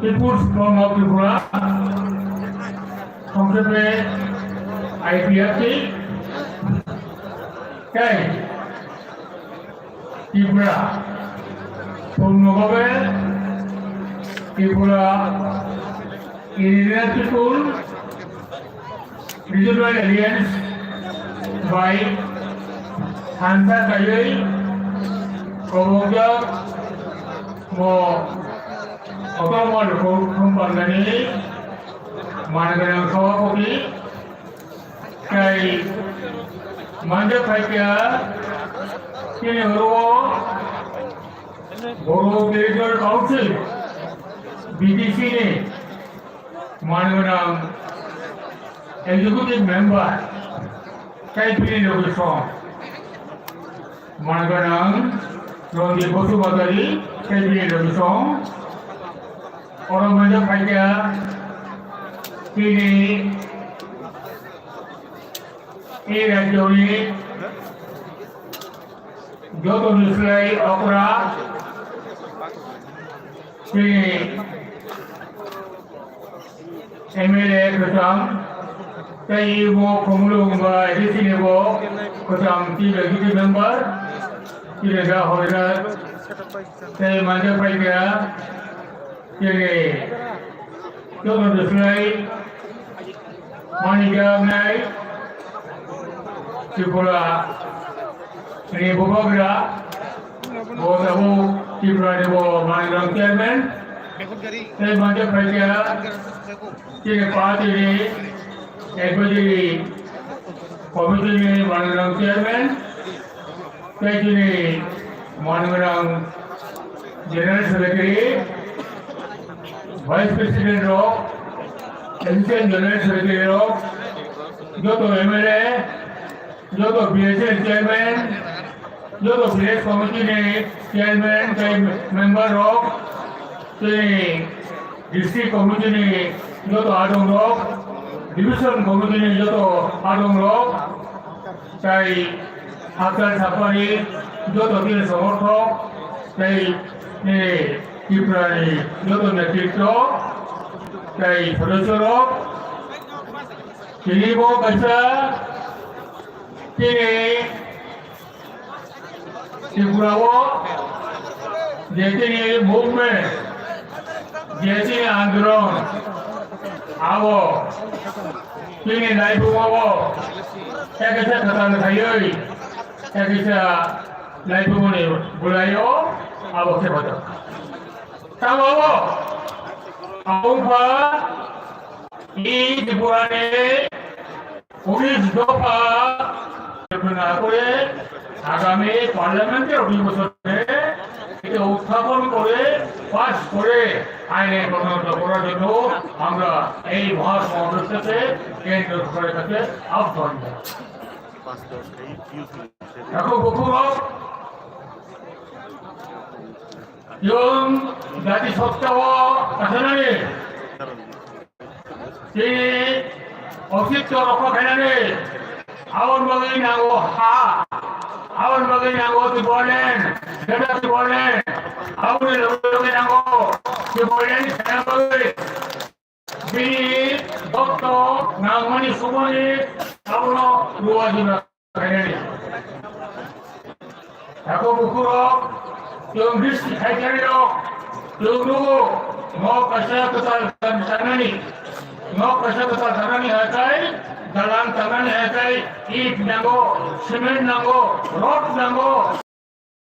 People's Front of Tripura, সংক্ষেপে আইপিএফটি, তাই ত্রিপুরা পূর্ণভাবে ত্রিপুরা ইন্ডিয়ান পিপুল Regional Alliance bai thansa kaiwi kobokjak bo Autonomous Rukhu Thumpangnani manganang Sabhapati tei manja phaikha chini oro Boro Territorial Council, B T C ni manganang Executive Member, tei bini logisong manganang Rondip Basumatari, tei bini logisong oro manja phaikha chini e rajyoni joto ni slai okra chini M L A kwcham tei bo Khumulwng bai chini bo kwcham tei executive member tini da hoida tei manja phaikha tini joto ni slai Manijaknai Tripura ni bubagra, bo tabuk Tripura ni bo manwirok chairman, tei manja phaikha chini party ni advisory committee ni manwirok chairman, tei chini manwirok General Secretary, Vice President rok, Assistant General Secretary rok, joto M L A, joto B S N chairman, joto village committee ni chairman tei member rok, tei district committee ni joto adong rok, division committee ni joto adong rok, tei hakchal saphani joto tini somorthok tei, eh, Tripura ni joto netritwo tei sodosyo rok, tini bo kaisa tini Tripura o je tini movement, je tini andolon, abo tini naiphung o ekisa kwtal khaiwi, ekisa naiphung ni bwlai o abo khe phato. Tamo abo, abo wngkha i Tripura ni উনিশ দফা ঘোষণা করে আগামী পার্লামেন্টের অধিবেশনে এটা উত্থাপন করে পাস করে আইনে পরিণত করার জন্য আমরা এই মহাসমাবেশটাকে কেন্দ্র সরকারের কাছে আহ্বান জানাই। এখন বন্ধুরা, Chwng jati sottao kasanani, chini ostitto rokha khainani, aboni bagwi nango ha, aboni bagwi nango Tipraland, Greater Tipraland, aboni loge loge nango Tipraland khaina bagwi. Bini dokto nangmani sumoni abono ruwa juna khainani. Ako bukurok, chwng bisti khaikharirok, chwng nugo, nok kaisa kwtal tanani, nok kaisa kwtal tanani hakai, dalan tanani hakai, it nango, cement nango, rod nango,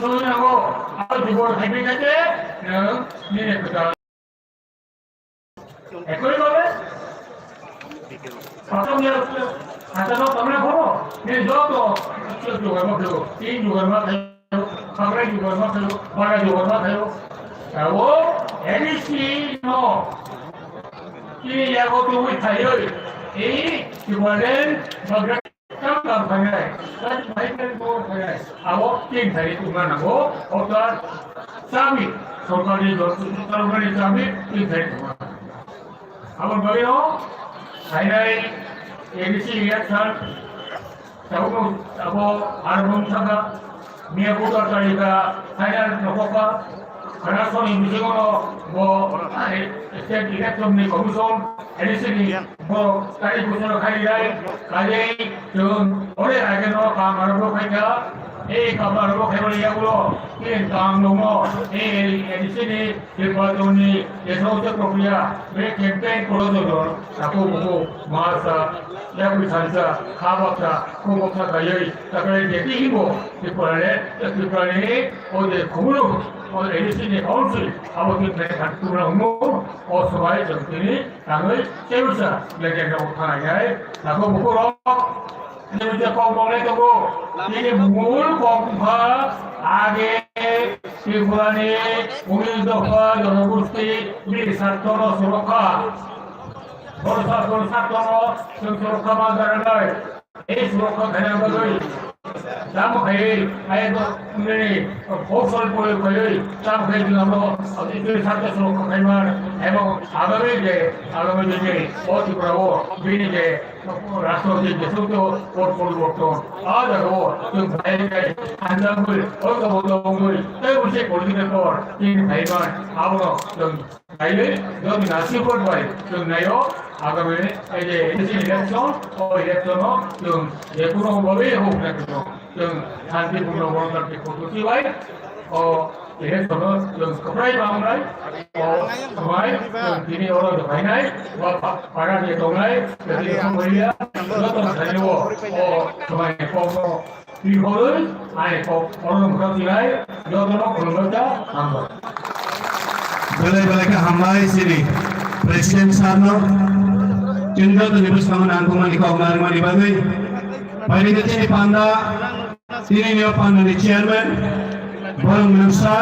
Soyungo, abo jubor haibai khaite, nwng nini kwtal. Ekoi babe? Prothom ya, hata no kamra khobo, ni joto, jogar ma khayo, tin jogar ma khayo, kamra jogar ma khayo, bara jogar ma khayo. Abo, A D C no, kini yago tubui khayo, ei, jubalen, bagra. Kam kam khainai, kati bahai khe bo khainai, abo tin thari tungna nango, orthat chabi, sorkarni dol, sorkarni chabi tin thari tungna. Abo bagwi o, khainai, A D C election, tabuk abo arbong saka, Miya buta tarika final nokoka, khana soni bisingono bo, eh, state election ni commission, A D C ni bo tarik busono khai rai, kajai chwng ore ageno kam arobo khaika, Ei kabar bo khaimani yagulo, ei tang nongo, ei A D C ni nirbachon ni jesao se propriya, be campaign koro joto, taku buku, masa, yakui sansa, khabaksa, khobaksa kaioi, takrai jeti hibo, Tripura le, Tripura ni, o je khumulu, o A D C ni council, abo khe khnai khan tumra humo, o swbai jotini, tangoi, cheusa, lege jabo thanai nai, taku buku rok, Nini je kok bolai tongo. Nini mul kok wngkha age Tripura ni unis dopha jonogosti bini sarthono surokha. Borsa borsa tono chwng surokha ma jaranai. Ei surokha khaina bagwi. Jamo khaiwi, ayado nini fosol proyog khaiwi, jamo khai jwngo, aboni sartho surokha khaiman, ebong agami je, agami je, o Tripura o, bini je, Rashtrapati jesukto pot poriborton. A jagao chwng phaiwi hanjagwi, oi kabo tongwi, tei bwsai political power chini phaiman. Abono chwng phaiwi jodi na support bai chwng naio agami ei je election, o election-o chwng jekunu bhabe hok na chwng shanti purno gonotantrik poddoti bai o Election-o chwng kwplai mangnai, o swmai chwng tini oro rwphainai, o pha-, phaga ni tongnai, tini songmaya, joto thani o, o swmai kokno twikhorwi, ani kok oro mwkhang sinai, jotono khulumjak, hambai. Belai belai khe hambai chini President sir no, chini joto ni bwskango nangkukmani kok narwkmani bagwi. Phaidi khe chini panda, tini ni o panda ni chairman, Borok Mwnam sir,